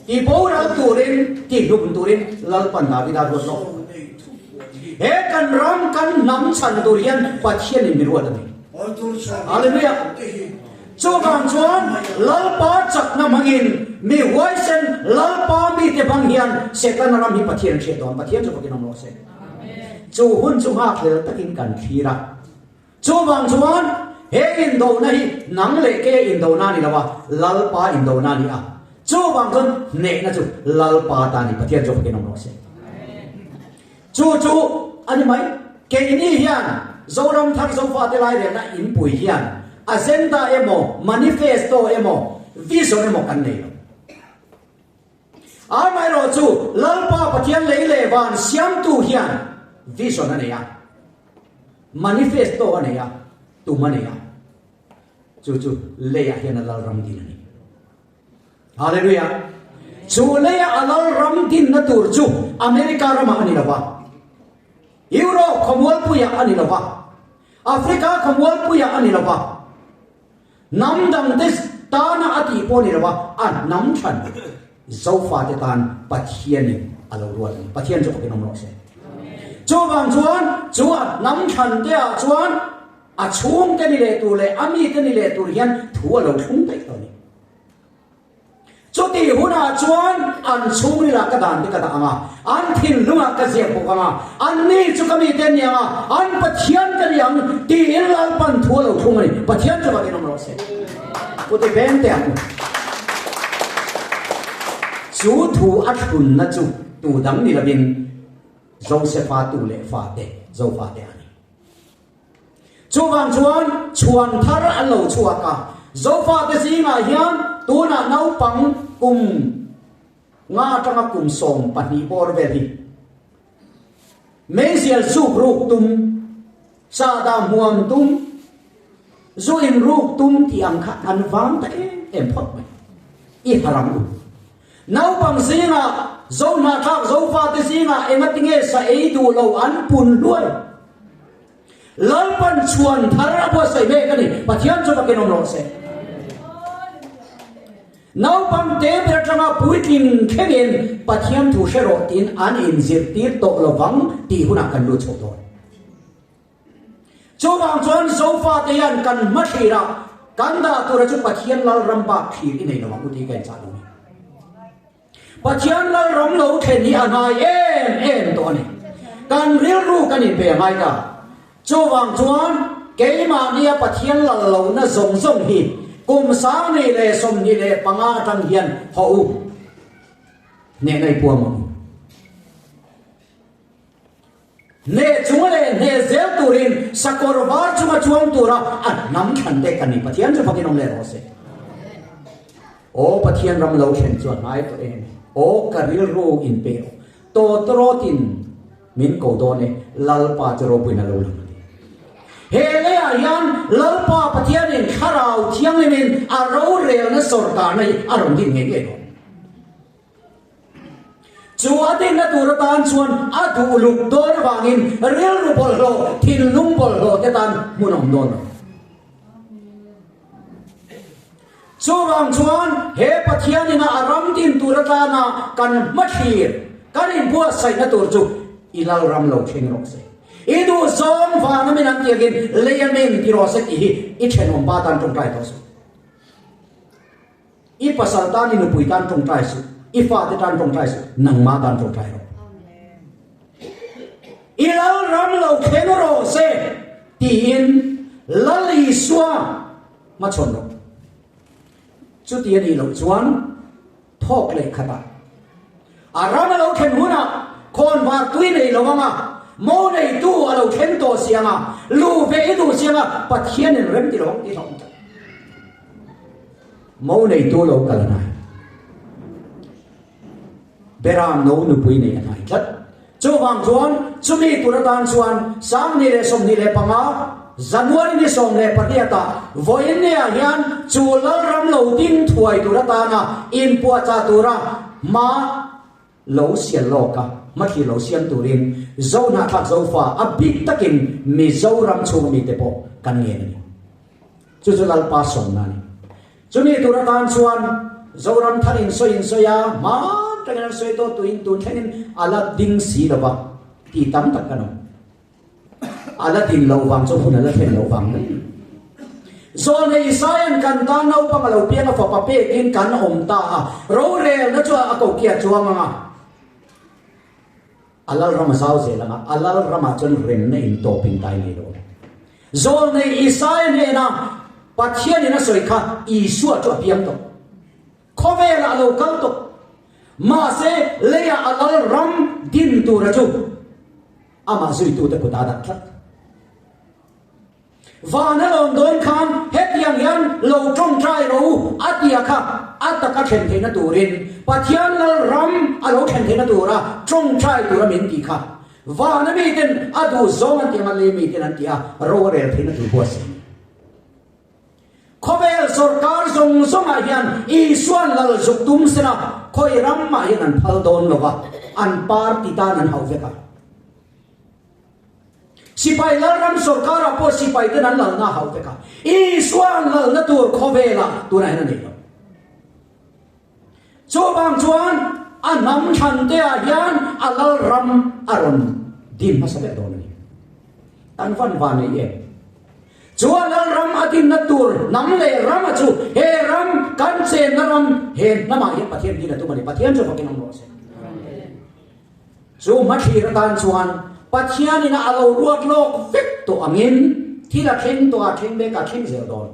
ti boral turin, ti hlum turin Lalpan Davida ruat lawk. He kan ram, kan hnam chhan tur hian Pathianin mi ruat a ni. Hallelujah! Chuvang chuan Lalpa chakna hmangin mi huaisen Lalpa mite hmang hian Setana ram hi Pathian an hriat dawn. Pathian chu fakin awm rawh se. Chu hun chu nghakhlel takin kan thlir a. Chuvang chuan he indona hi nang leh ke indona a ni lo a, Lalpa indona a ni a. Chuvang chuan hnehna chu Lalpa ta a ni. Pathian chu fakin awm rawh se. Chu chu a ni mai. Keini hian Zoram Thar Zofate Lairelna inpui hian agenda emaw, manifesto emaw, vision emaw kan nei lo. Amaherawh chu Lalpa Pathian lei leh van siamtu hian vision a nei a, manifesto a nei a, tum a nei a. Chu chu leiah hian a Lalram din a ni. Hallelujah! Chu leia a lal ram dinna tur chu America ramah a ni lo va, Europe khawmualpuiah a ni lo va, Africa khawmualpuiah a ni lo va, hnam dangte tana a tih pawh a ni lo va, a hnam thlan Zofate tan Pathianin a lo ruat a ni. Pathian chu fakin awm rawh se. Chuvang chuan chu a hnam thlan te ah chuan a chhungte ni leh tur leh a mite ni leh tur hian thu a lo thlung daih tawh a ni. Chutih hunah chuan an chhungril ah ka dan te ka dah ang a, an thinlungah ka ziak bawk ang a, anni chu ka mite an ni ang a, an Pathian ka ni ang tiin Lalpan thu a lo thlung a ni. Pathian chu vakin awm rawh se. Pu ti veng teh ang u. Chu thu a thlunna chu tu dang ni lovin Josefa tu leh fate, Zofate a ni. Chuvang chuan chhuan thar an lo chhuak a, Zofate zingah hian tunah naupang kum nga atanga kum 12 bawr vel hi meizial zuk ruk tum, sahdah hmuam tum, zu in ruk tum tih ang kha an vang ta em em phawt mai. I haram u. Naupang zingah Zohnahthlak Zofate zingah engatinge sa ei duh lo an pun hluai? Lalpan chhuan thar a buatsaih mek a ni. Pathian chu fakin awm rawh se. Naupang te ber atanga puitling thlengin Pathian thu hre rawh tiin an inzirtir tawh lovang tih hunah kan lut chho dawn. Chuvang chuan Zofate hian kan hma thlirah kan dah tura chu Pathian Lalram bak thlir i nei lo ang u tih ka inchah lo a ni. Pathian Lalram lo thlen hi a hnai em em tawh a ni. Kan rilru kan inpe a ngai ta. Chuvang chuan keimahnia Pathian lal lohna zawng zawng hi kum 2025 atang hian haw u hnehna i puam ang u. Hneh chung leh hneh zel turin sakawr var chunga chuang tura a hnam thlan te kan ni. Pathian chu fakin awm leh rawh se. Aw Pathian ram lo thlen chu a hnai tawh em? Aw ka rilru in pe rawh. Tawtawrawtin min ko dawn e, Lalpa chu ropuiin a lo lang a ni. He leiah hian Lalpa Pathianin Thlarau Thianghlimin a rorelna sawrkarna hi a rawn din ngei ngei dawn. Chu a dinna tur atan chuan a duh luk dawn avangin rilru bawlhhlawh, thinlung bawlhhlawh te tan hmun a awm dawn lo. Chuvang chuan he Pathianina a ram din tur atana kan hmathlir, kan inbuatsaihna tur chu i Lalram lo thleng rawh se. I duh zawng vana min an tiangin lei a min ti rawh se tih hi i thenawm pa tan tawngtai tawh suh. I pasal tan i nupui tan tawngtai suh, i fate tan tawngtai suh, nangmah tan tawngtai rawh. I Lalram lo thleng rawh se tiin Lal Isua hmachhawn rawh. Chuti a nih loh chuan thawk leh khatah a ram a lo thlen hunah khawnvar tui nei lo anga mo neitu a lo thleng tawh si anga lu ve i duh si anga Pathianin rem ti lo ang tih hlauh ang tak. Mo neitu lo kal a hnai. Beram no nupui nei a hnai tlat. Chuvang chuan chumi tur atan chuan 2025 January ni 18 ah vawiin ni ah hian chu Lalram lo ding thuai tur atana inpuahchah tura hma lo sial lawk a, hmathlir lo siam turin Zohnahthlak Zofa a bik takin Mizoram chhunga mite pawh kan ngen a ni. Chu chu Lalpa sawmna a ni. Chumi tur atan chuan Zoram thar in sawi in sawi a, hman tangin an sawi tawh tuin tun thlengin a la ding si lo va ti tam tak kan awm. A la din loh vang chu hun a la thlen loh vang mai. Zawlnei Isaia'n kan tan naupang a lo piang a fapa pekin kan awm ta a, rorelna chu a kokia chuang ang a. A lalram a zau zel ang a, a lalramah chuan remna in tawp in tai ngei lo ang. Zawlnei Isaia hnena Pathianin a sawi kha Isua chu a piang tawh. Khawvelah a lo kal tawh. Mahse, leiah a lalram din tura chu amah zuitute kutah a dah tlat. Van a lawm dawn khan hetiang hian lo tawngtai rawh u a tia kha a taka thlen theihna turin Pathian lal ram a lo thlen theihna tura tawngtai tura min tih kha van a miten a duh zawng an ti ang a lei miten an ti a ro a rel theihna tur buatsaih a ni. Khawvel sawrkar zawng zawngah hian Isuan lal zuk tum sela. khawi ram mah hian an phal dawn lo va, an party tan an hauh vek a. Sipai lalram sorkarah pawh sipai ten an lalna a hauh vek a. Isua an lalna tur khawvelah tunah hian a nei lo. Chuvang chuan a hnam thlan te ah hian a lalram a rawn din hmasa ber dawn a ni. Kan van van nei em? Chu a lalram a dinna tur hnam leh ram a chu he ram kan chenna ram he hnamah hian Pathian din a tum a ni. Pathian chu fakin awm rawh se. Chu hmathlir atan chuan Pathianin a lo ruat lawk vek tawh angin thil a thleng tawh a, thleng mek a, thleng zel dawn.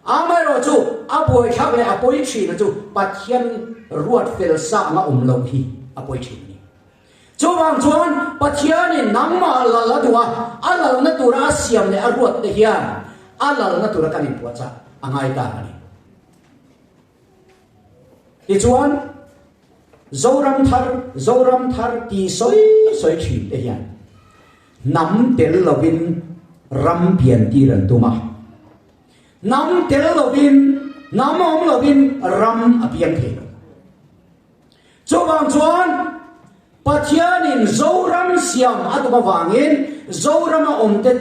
Amaherawh chu a buaithlak leh a pawi thin a chu Pathian ruat fel sa anga awm loh hi a pawi thin a ni. Chuvang chuan Pathianin nangmah lal a duh a, a lalna tura a siam leh a ruat te hian a lalna tura kan inpuahchah a ngai ta a ni. Tichuan Zoram thar, Zoram thar ti sawi sawi thin te hian Hnam tel lovin ram pian tir an tum a. Hnam tel lovin, hnam awm lovin ram a piang thei lo. Chuvang chuan Pathianin Zoram siam a tum avangin Zorama awmte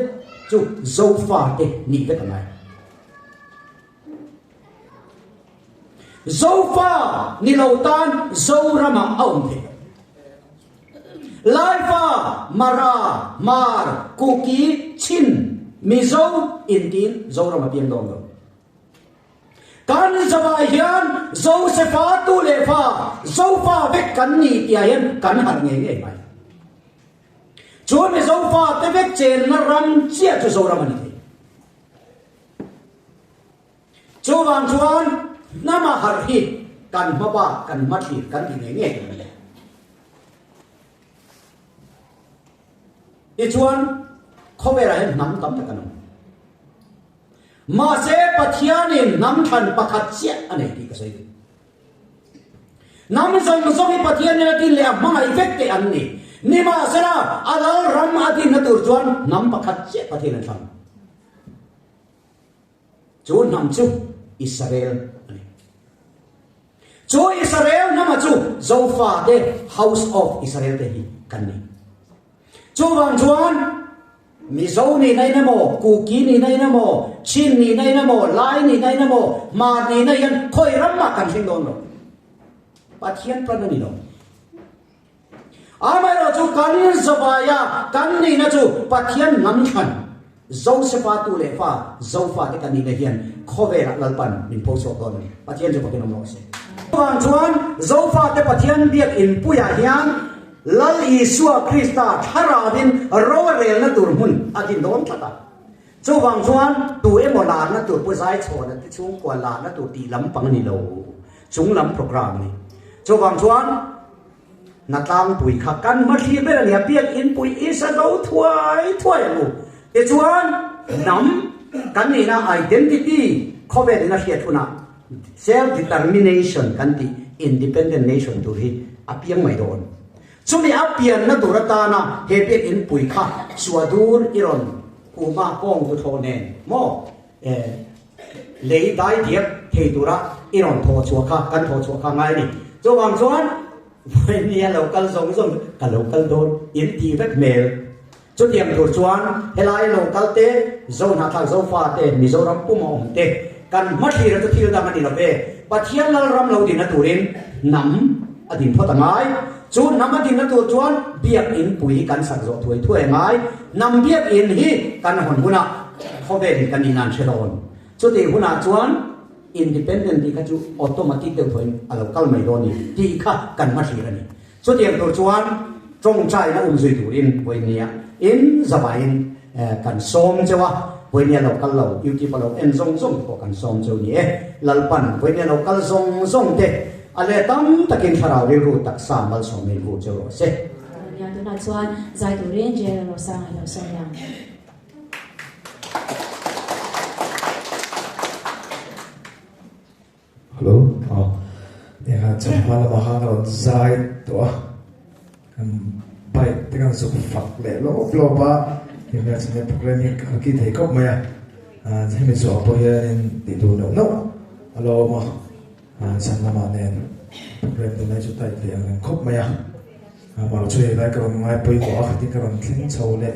chu Zofate nih vek a ngai. Zofa ni lo tan Zorama a awm thei lo. Laifa, Mara, Hmar, Kuki, Chin, Mizo intiin Zoram a piang dawn lo. Kan zavai hian Zosefa tu leh fa, Zofa vek kan ni tihah hian kan harh ngei ngei mai. Chu Mizo fa te vek chenna ram chiah chu Zoram a ni thei. Chuvang chuan hnama harh hi kan hma bak, kan hma thlir kan ti ngei ngei tur a ni. Tichuan, khawvelah hian hnam tam tak an awm. Mahse, Pathianin hnam thlan pakhat chiah a nei tih ka sawi duh. Hnam zawng zawng hi Pathianin a din leh a hmangaih vek te an ni. Nimahsela, a lal ram a dinna tur chuan hnam pakhat chiah Pathian a thlang. Chu hnam chu Israel a ni. Chu Israel hnama chu Zofate, House of Israel te hi kan ni. Chuvang chuan Mizo nihna in emaw, Kuki nihna in emaw, Chin nihna in emaw, Lai nihna in emaw, Hmar nihna hian khawi ram mah kan thleng dawn lo. Pathian plan a ni lo. Amaherawhchu kan zavaia kan nihna chu Pathian hnam thlan, Josefa tu leh fa, Zofa te kan nihna hian khawvelah Lalpan min pho chhuak dawn a ni. Pathian chu fakin awm rawh se. Chuvang chuan Zofa te Pathian biak inpuiah hian Lal Isua Krista thlarauin ro a relna tur hmun a din dawn tlat a. Chuvang chuan tu emaw larna tur pawh zaichhawn a ti chhungkua larna tur tih lampang a ni lo, chunglam program a ni. Chuvang chuan Hnatlangpui kha kan hmathlir ber a nia, biakinpui i sa zo thuai thuai ang u. Tichuan hnam kan nihna identity khawvelin a hriat hunah self determination kan tih independent nation tur hi a piang mai dawn. Chumi a pianna tur atana he biakinpui kha suadur i rawn kuma kawng tu thlawh nen maw Lei dai diak thei tura i rawn thawh chhuah kha kan thawh chhuah kha ngai a ni. Chuvang chuan vawinia lo kal zawng zawng ka lo kal dawn in ti vek hmel. Chutiang tur chuan helai lo kal te, Zohnahthlak Zofa te, Mizoram puma awm te kan hmathlir chu thil dang a ni lo ve. Pathian Lalram lo dinna turin hnam a din phawt a ngai. Chu hnam a dinna tur chuan biakinn pui hi kan sak zawh thuai thuai a ngai. Hnam biakinn hi kan hawn hunah Khawvelin kan inang hre dawn. Chutih hunah chuan independent tih kha chu automatic deuh thawhin a lo kal mai dawn ni tih kha kan hma thlir a ni. Chutiang tur chuan tawngtaina umzui turin vawinia in zavaiin kan sawm cheu a, vawinia lo kal lo YouTube a lo en zawng zawng te pawh kan sawm cheu ni e. Lalpan vawinia lo kal zawng zawng te a leh tam takin thlarau rilru taksa malsawmin vu cheu rawh se. Vawinia tunah chuan zai turin Jail Rosanga lo sawm ang. Hello, aw eng chawhma lamah khan ka rawn zai tawh a, kan bike te kan zuk fak leh lawp lawp a, hemi ah chuan program hi ka ki thei khawp mai a, hemi zawh pawh hianin tih tur neuh neuh a lo awm a, chhan lamah nen. Program tunlai chu tight leh ang reng khawp mai a. Amah chu hei lai ka rawn ngai pawimawh a, khatin ka rawn thleng chho leh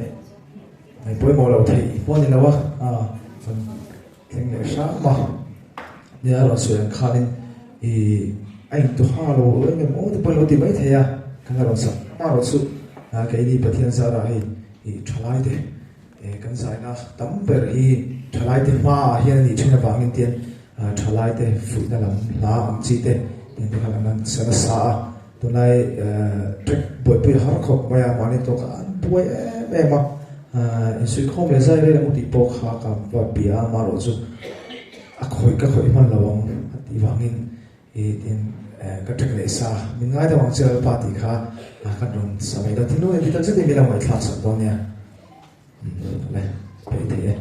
ngai pawimawh loh theih pawh a ni lo a, rawn thleng leh hram a. Nia a rawn sawi ang khanin ih a intuha lo em em aw te pawh ilo ti mai thei a, kan la rawn sak hma rawh chu keini Pathian zarah hei ih thalai te kan zaina tam ber hi thalai te hmaah hian a nih thin avangin tian thalai te fuihna lam hla ang chi te tiang te khan an han sa nasa a. Tunlai track buaipui a har khawp mai a, mahni tawkah an buai em em a, insuihkhawm leh zai reng ang tih pawh kha ka va bia a, amaherawh chu a khawih ka khawih hman lo ang a tih vangin ih tin ka track leh sa min ngai deuh ang che Lalpa tih kha kan rawn sa mai lo, thinlung in ti tak zetin min lo ngaihthlak sak dawn nia, le peih thei e.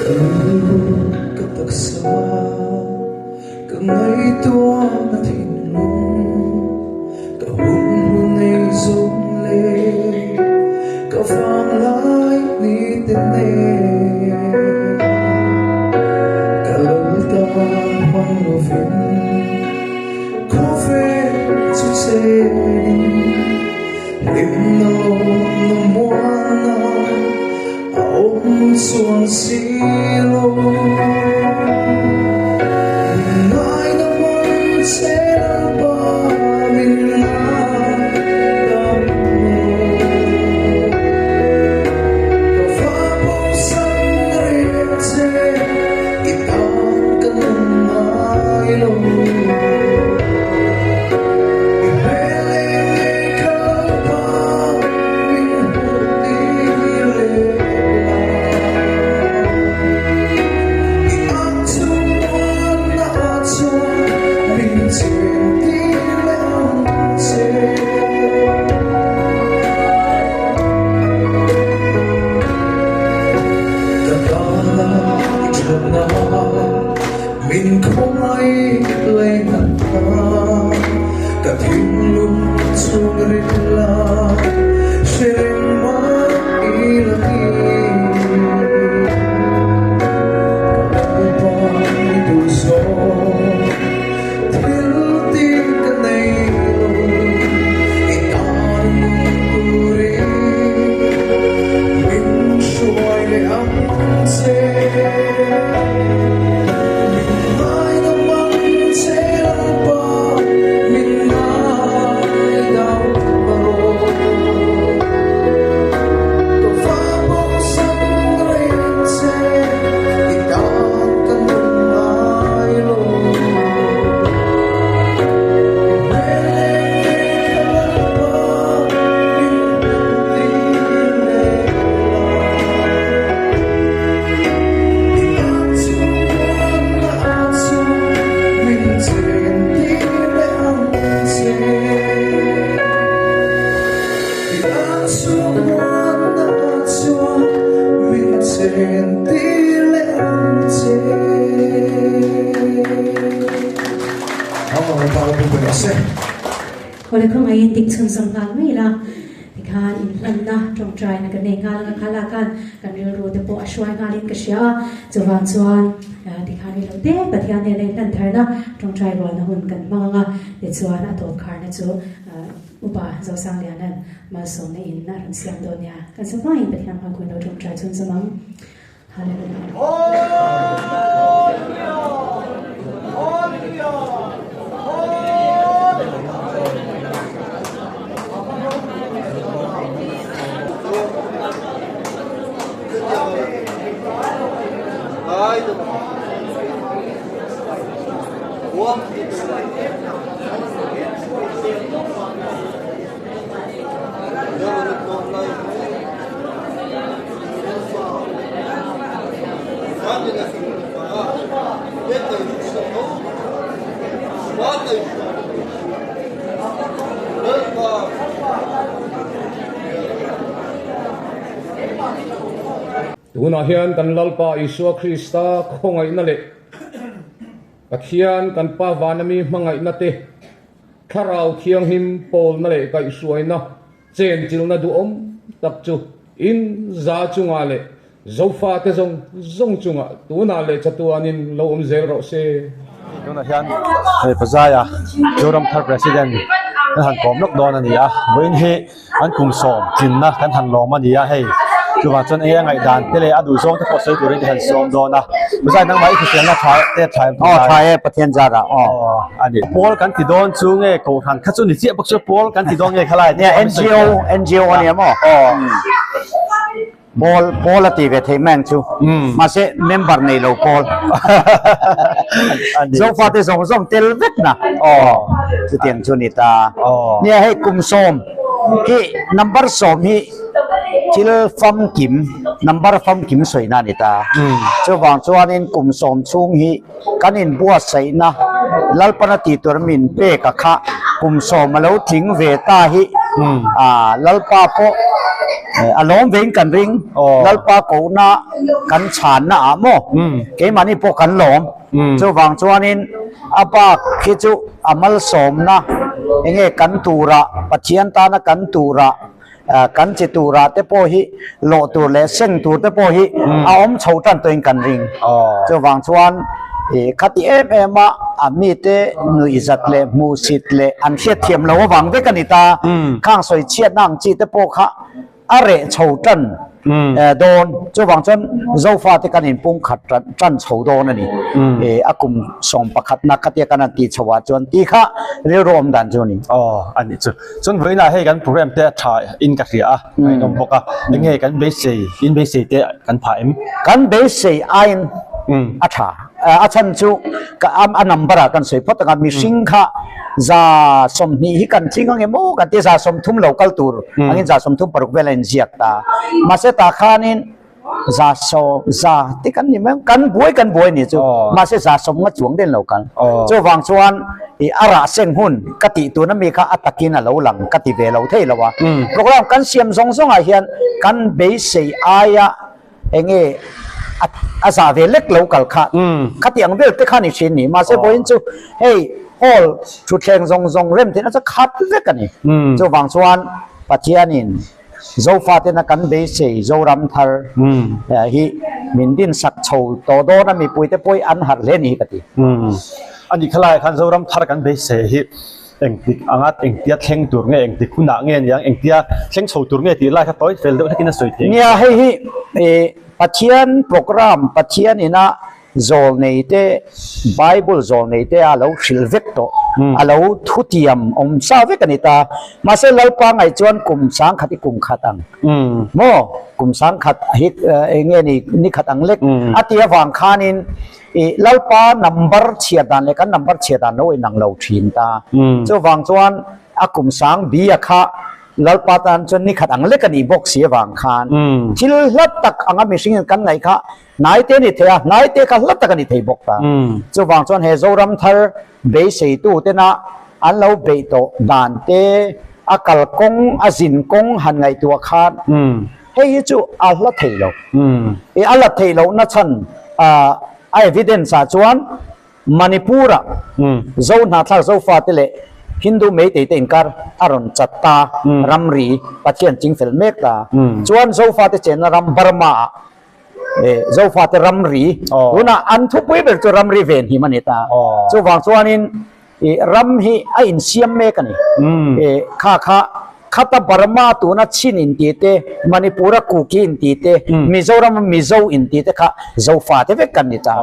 Ka lu ka taksa ka ngaihtuahna thinlung ka hun hlu nei zawng leh ka vang lai ni te nen ka lo tan hmang lovin khawvel chu chenin hlimna lawmna muanna a awm chuan si lo. Min ngaina hman che Lalpa min ngaidam lo. Ka fa bosan reng che i tan ka nung ngai lo. I hmel leh ngei kha Lalpa min hmuh tir leh la. I ang chung muanna ah chuan min chen tir leh ang che. Ka tana i thatna min khawngaih lei nat kha ka thinlung chhung ril a hre reng mah ila ni. Ka Lalpa i duh zawk thil tih ka nei lo i tan nung turin min hruai leh ang che. Min ngaidam ang che Lalpa min ngaidam rawh. Ka fa bosan reng che i tan ka nung ngai lo. I hmel leh ngei kha Lalpa min hmuh tir leh la. I ang chung muanna ah chuan min chen tir leh ang che. I ang chung muanna ah chuan min chen tir leh ang che. Awle khawngaihin dik chhunzawm nghal mai ila. Tikhan inhlanna tawngtaina kan nei nghal anga kha lakhan kan rilru te pawh a hruai nghalin ka hria a, chuvang chuan tikhan ri lo te Pathian nena inhlan tharna tawngtai rualna hun kan hmang anga tichuan a tawp kharna chu Upa Zosangliana'n malsawmna in a rawn siam dawn nia. Kan sa hmain Pathian hma kun lo tawngtai chhunzawm ang. Hallelujah. Tunah hian kan Lalpa Isua Krista khawngaihna leh. Pathian kan Pa vana mi hmangaihna te, Thlarau Thianghlim pawlna leh kaihhruaina chenchilhna duhawm tak chu in za chungah leh Zofate zawng zawng chungah tunah leh chatuanin lo awm zel rawh se. Tunah hian hei Pazaia Zoram thar President kan han kawm lawk dawn a ni a, vawiin hi an kum sawm tlinna kan han lawm a ni a hei chuvang chuan enge a ngaihdan te leh a duh zawng te pawh sawi turin ka han sawm dawn a Pazai nangmah i hriselna tha te tha em Aw tha e Pathian zarah aw a ni. Pawl kan ti dawn chu nge Kohhran kha chu ni chiah bawk chu pawl kan ti dawn nge khalai Nia NGO NGO a nia maw? Aw. Pawl pawl a ti ve thei mai ang chu. Mahse member nei lo pawl. Zofate zawng zawng tel vek na. Aw chutiang chu ni ta. Nia hei kum sawm hi number sawm hi thil famkim number famkim sawina a ni ta. Chuvang chuanin kum sawm chhung hi kan inbuatsaihna Lalpana tih tur min pek a kha kum sawm a lo tling ve ta hi Lalpa pawh a lawm vein kan ring Lalpa kohna kan chhanna ah maw keimahni pawh kan lawm chuvang chuanin a bak hi chu a malsawmna enge kan turah Pathian tana kan turah Kan chi turah te pawh hi lawh tur leh seng tur te pawh hi a awm chho tan tawhin kan ring. Chuvang chuan khati em em a a mite nuihzat leh hmuhsit leh an hriatthiam lo avang vek a ni ta. Khang sawi chhiatna ang chi te pawh kha a reh chho tan dawn. Chuvang chuan Zofate kan inpumkhat tan chho dawn a ni. A kum 11na khatia kan han tih chhoah chuan tih kha rilru awm dan chu a ni. Aw a nih chu. Chuan vawiinah hei kan program te a tha in ka hria a, ngaihnawm bawk a, eng nge kan beisei, in beisei te kan phah em? Kan beisei aiin a tha, a chhan chu a number ah kan sawi phawt ang a, mihring kha 120 hi kan tling ang em aw kan ti, 30 lo kal tur angin 36 vel a inziak ta, mahse tah khanin 100 za te kan ni mai ang kan buai kan buai ni chu mahse 100 nga chuang den lo kal chuvang chuan i a rah seng hun ka tih tun ami kha a takin a lo lang ka ti ve lo thei lo a program kan siam zawng zawng ah hian kan beisei aia enge a za ve lek lo kal kha khatiang vel te kha ni thin ni mahse vawiin chu hei hall thutthleng zawng zawng rem theihna chu khat vek a ni chuvang chuan Pathianin Zofate na kan beisei Zoram thar hi min din sak chho tawh dawn a mipuite pawh hi an harh hle ni hi ka ti. A nih khalai khan Zoram thar kan beisei hi engtik anga engtia thleng tur nge engtik hunah nge niang engtia thleng chho tur nge tih lai kha tawi fel deuh hlekin a sawi thei. Nia hei hi Pathian program Pathian ina Zawlnei te, Bible zawlnei te a lo hrilh vek tawh, a lo thutiam awm sa vek a ni ta. Mahse Lalpa ngaih chuan kum sangkhat hi kum khat ang maw? Kum sangkhat hi eng nge ni, ni khat ang lek a ti avang khanin i Lalpa number chhiar dan leh kan number chhiar dan lo inang lo thin ta. Chuvang chuan a kum sang bi a kha Lalpa tan chuan ni khat ang lek a nih bawk si avang khan thil hla tak anga mihringin kan ngaih kha Hnai te a ni thei a, hnai te kha hla tak a ni thei bawk ta. Chuvang chuan he Zoram thar beiseitu tena an lo beih tawh dan te, a kalkawng, a zinkawng han ngaihtuah khan hei hi chu a hla thei lo. I a la theih lohna chhan a evidence ah chuan Manipur-ah Zo hnahthlak Zofate leh Hindu Meitei te inkar a rawn chat ta, ramri Pathian chingfel mek ta. Chuan Zofate chenna ram Burma-ah Zofate ramri tunah an thupui ber chu ramri venhim a ni ta. Chuvang chuanin ram hi a insiam mek a ni. Kha kha khata Burma tuna Chin intih te, Manipura Kuki intih te, Mizorama Mizo intih te kha Zofate vek kan ni ta.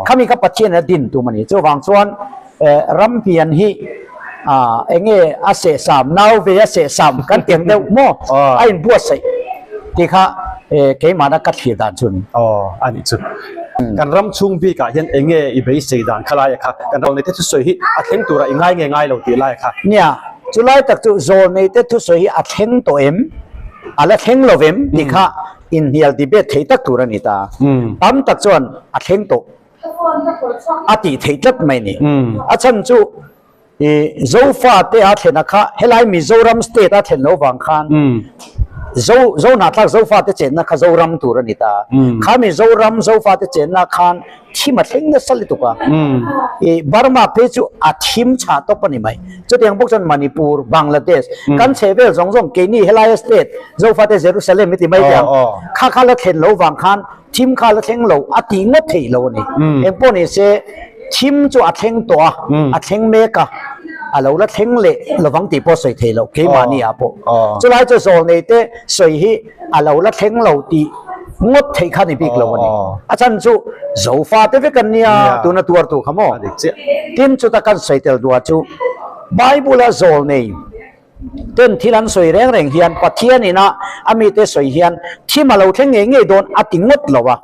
Khami kha Pathian a din tum a ni. Chuvang chuan ram pian hi enge a sehsam, nau ve a sehsam kan ti ang deuh maw? A inbuatsaih tih kha keimahna ka thlir dan chu a ni. Aw, a nih chu. Kan ram chhung bikah hian enge i beisei dan kha laia kha kan zawlneite thusawi hi a thleng turah i ngai nge ngai lo tih laia kha. Nia, chulai tak chu zawlneite thusawi hi a thleng tawh em? A la thleng lo vem tih kha inhnial debate thei tak tur a ni ta. Tam tak chuan a thleng tawh. A tih theih tlat mai ni. A chhan chu i Zofa te a thlen a kha helai Mizoram state a thlen lo vang khan. Zo Zohnahthlak Zofate chenna kha Zoram tur a ni ta. Khami Zoram Zofate chenna khan thim a thleng nasa lutuk a. I Burma phei chu a thim chhah tawp a ni mai. Chutiang bawk chuan Manipur, Bangladesh kan chhe vel zawng zawng keini helai state Zofate Jerusalem hi ti mai te ang. Kha kha la thlen lo vang khan thim kha la thleng lo a tih ngawt theih lo a ni. Engpawh ni se thim chu a thleng tawh a, a thleng mek a, a lo la thleng leh lovang tih pawh sawi theih loh keimahni ah pawh. Chulai chu zawl nei te sawi hi a lo la thleng lo tih ngawt theih kha ni bik lo a ni. A chhan chu Zofa te vek an nia tuna tuar tu kha maw? Tin chuta kan sawi tel duah chu Bible a zawl nei ten thil an sawi reng reng hian Pathian ina a mite sawi hian thim a lo thleng ngei ngei dawn a ti ngawt lo a.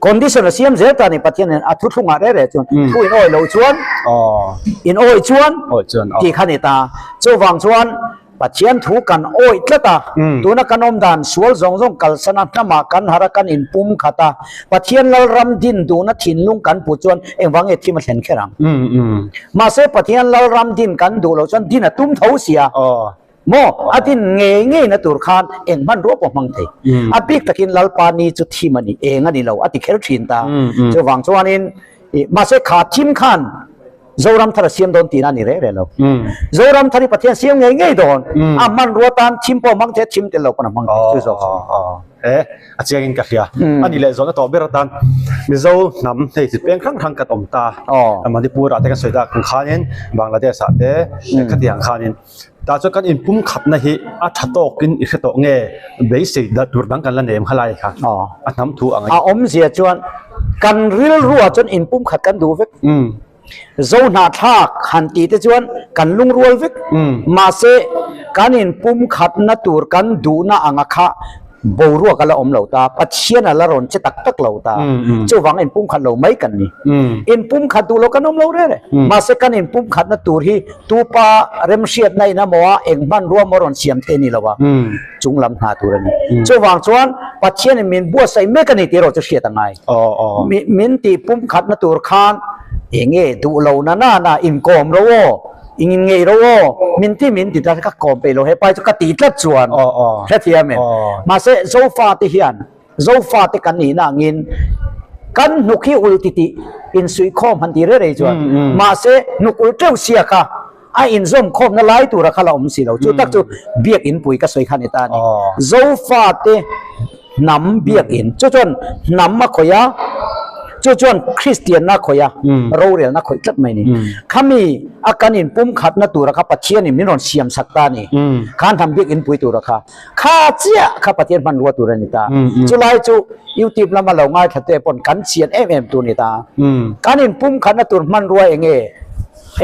Condition a siam zel ta ni Pathian in a thuthlungah reh reh chuan thu in awi lo chuan in awi chuan tih kha ni ta. Chuvang chuan Pathian thu kan awi tlat a, tuna kan awm dan sual zawng zawng kalsana hnamah kan harh a, kan inpum khat a, Pathian Lalram din duhna thinlung kan put chuan engvang nge thim a thlen kher ang? Mahse Pathian Lalram din kan duh loh chuan din a tum tho sia. Maw? A din ngei ngei na tur khan eng hmanrua pawh hmang thei. A bik takin Lalpa ni chu thim a ni, eng a ni lo a ti kher thin ta. Chuvang chuanin mahse kha thim khan Zoram thar a siam dawn tihna a ni reh reh lo. Zoram thar hi Pathian siam ngei ngei dawn. A hmanrua tan thim pawh a hmang thei a, thim tel lo pawn a hmang thei. Chu zawk chu. E, a chiangin ka hria. A ni leh zawhna tawh ber atan Mizo hnam hei chi peng hrang hrang kan awm ta. Manipur ah te kan sawi tak ang khanin Bangladesh ah te khatiang khanin tah chuan kan inpum khatna hi a tha tawkin i hre tawh nge beisei tur dang kan la nem khalai kha a hnam thu ang. A awmzia chuan kan rilruah chuan inpum khat kan duh vek. Zohnahthlak han tih te chuan kan lungrual vek. Mahse kan inpum khatna tur kan duhna anga kha boruak a la awm lo ta, Pathian a la rawn che tak tak lo ta. Chuvang inpum khat lo mai kan ni. Inpum khat duh lo kan awm lo reng reng. Mahse kan inpum khatna tur hi tupa remhriatna in amaw a eng hmanrua maw rawn siam thei a ni lo a, chung lam hna tur a ni. Chuvang chuan Pathianin min buatsaih mek a ni tih erawh chu hriat a ngai. Min tih pum khatna tur khan enge duh lo na na na inkawm ro aw, ingin ngei ro aw, min ti min ti ta ka kawm peih lo hepa hi chu ka ti tlat chuan hrethiam em. Mahse Zofate hian Zofate kan nihna angin kan hnuk hi ul titih insuihkhawm han ti rei rei chuan mahse hnuk ul teuh sia kha a inzawmkhawmna lai tura kha la awm si lo. Chu tak chu biakin pui ka sawi kha ni ta a ni. Zofate hnam biakin chu chuan hnam a khawih a, chu chuan Kristianna a khawih a, rorelna a khawih tlat mai a ni. Khami a kan inpumkhatna tura kha Pathianin min rawn siam sak ta a ni. Kha hnam biakin pui tura kha. Kha chiah kha Pathian hmanrua tur a ni ta. Chulai chu YouTube lama lo ngaithla te pawn kan chian em em tur a ni ta. Kan inpumkhatna tur hmanrua eng nge?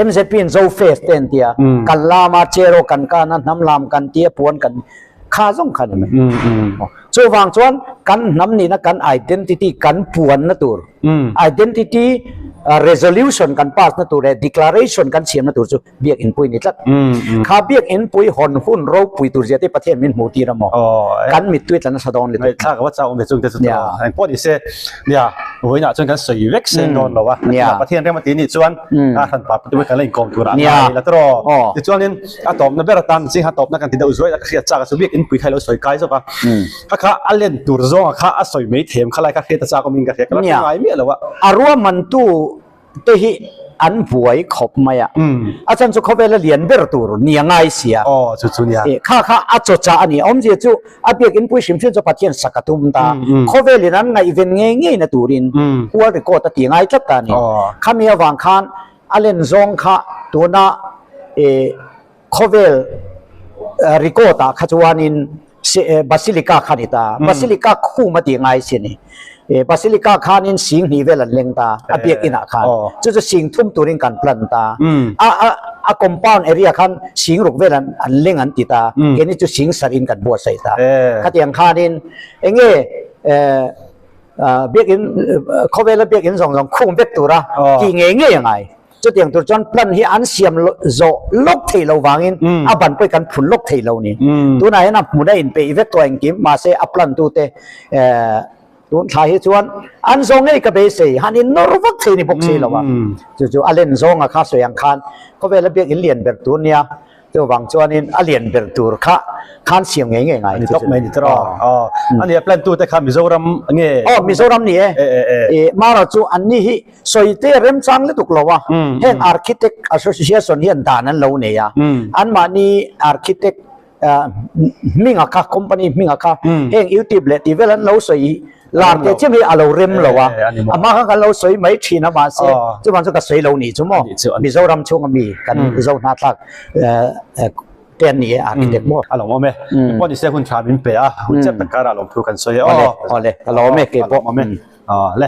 MZP in Zo Fest te an tia, kan lam a, cheraw kan kan a, hnam lam kan tia, puan kan kha zawng kha a ni mai. Chuvang chuan kan hnam nihna kan identity kan puanna tur, identity resolution kan pass na tur leh declaration kan siamna tur chu Biakinn pui ni tlat. Kha Biakinn pui hawn hun ropui tur zia te Pathian min hmuh tir a maw? Kan mittui tla nasa dawn lutuk. Ngaihthlak ava chak awm ve chung te chu tawh. Engpawh ni se, nia, vawiinah chuan kan sawi vek seng dawn lo a. Pathian rem a ti nih chuan a hran pa patu kan la inkawm tur ah ngai la tawh. Tichuanin a tawpna ber atan zingha tawpna kan ti deuh zuai a, ka hriat chak a chu Biakinn pui kha i lo sawi kai zawk a. Kha kha a len tur zawnga kha a sawi mai them kha lai kha hriat a chak awmin ka hria ka la hre ngai miah lo a. A ruahmantu te hi an buai khawp mai a, a chhan chu khawvela lian ber tur ni a ngai sia. Aw chu chu nia. Kha kha a chaw chah a ni. Awmzia chu a biakin pui hrim hrim chu Pathian sak a tum ta. Khawvelin an ngaihven ngei ngei na turin world record a ti ngai tlat ta a ni. Khami avang khan a len zawng kha tuna khawvel record ah kha chuanin Basilica kha ni ta. Basilica khum a tih ngai si ni. Basilica khanin sing hnih vel an leng ta a biakin ah khan. Chu chu sing thum turin kan plan ta. A a compound area khan sing ruk vel an an leng an ti ta. Keini chu sing sarh in kan buatsaih ta. Khatiang khanin enge biakin khawvela biakin zawng zawng khum vek tura tih ngei ngei a ngai. Chutiang tur chuan plan hi an siam zawh lawk thei lo vangin a ban pawh hi kan phun lawk thei lo ni. Tunah hian a hmun a inpeih vek tawh engkim mahse a plan tute tun thla hi chuan an zawng ngei ka beisei han in nawr vak thei ni bawk si lo a. Chu chu a len zawnga kha sawi ang khan khawvela biakin lian ber tur nia. Chuvang chuanin a lian ber tur kha khan siam ngei ngei ngai. Ni tawk mai ni tawh aw. A nia plan tu te kha Mizoram nge? Aw Mizoram ni e. E mara chu an ni hi sawi te remchang lutuk lo a. Heng Architect Association hian dan an lo nei a. Anmahni Architect hminga kha company hminga kha heng YouTube leh tih vel an lo sawi lar teh chiam hi a lo rem lo a ama kha kan lo sawi mai thin a mahse chuvang chu ka sawi lo nih chu maw Mizoram chhunga mi kan Mizo hnahthlak te an ni e architect maw a lawm awm e pawh nise hun tha min pe a hun chiat tak karah lawmthu kan sawi e awle awle ka lawm e keipawh awm e le.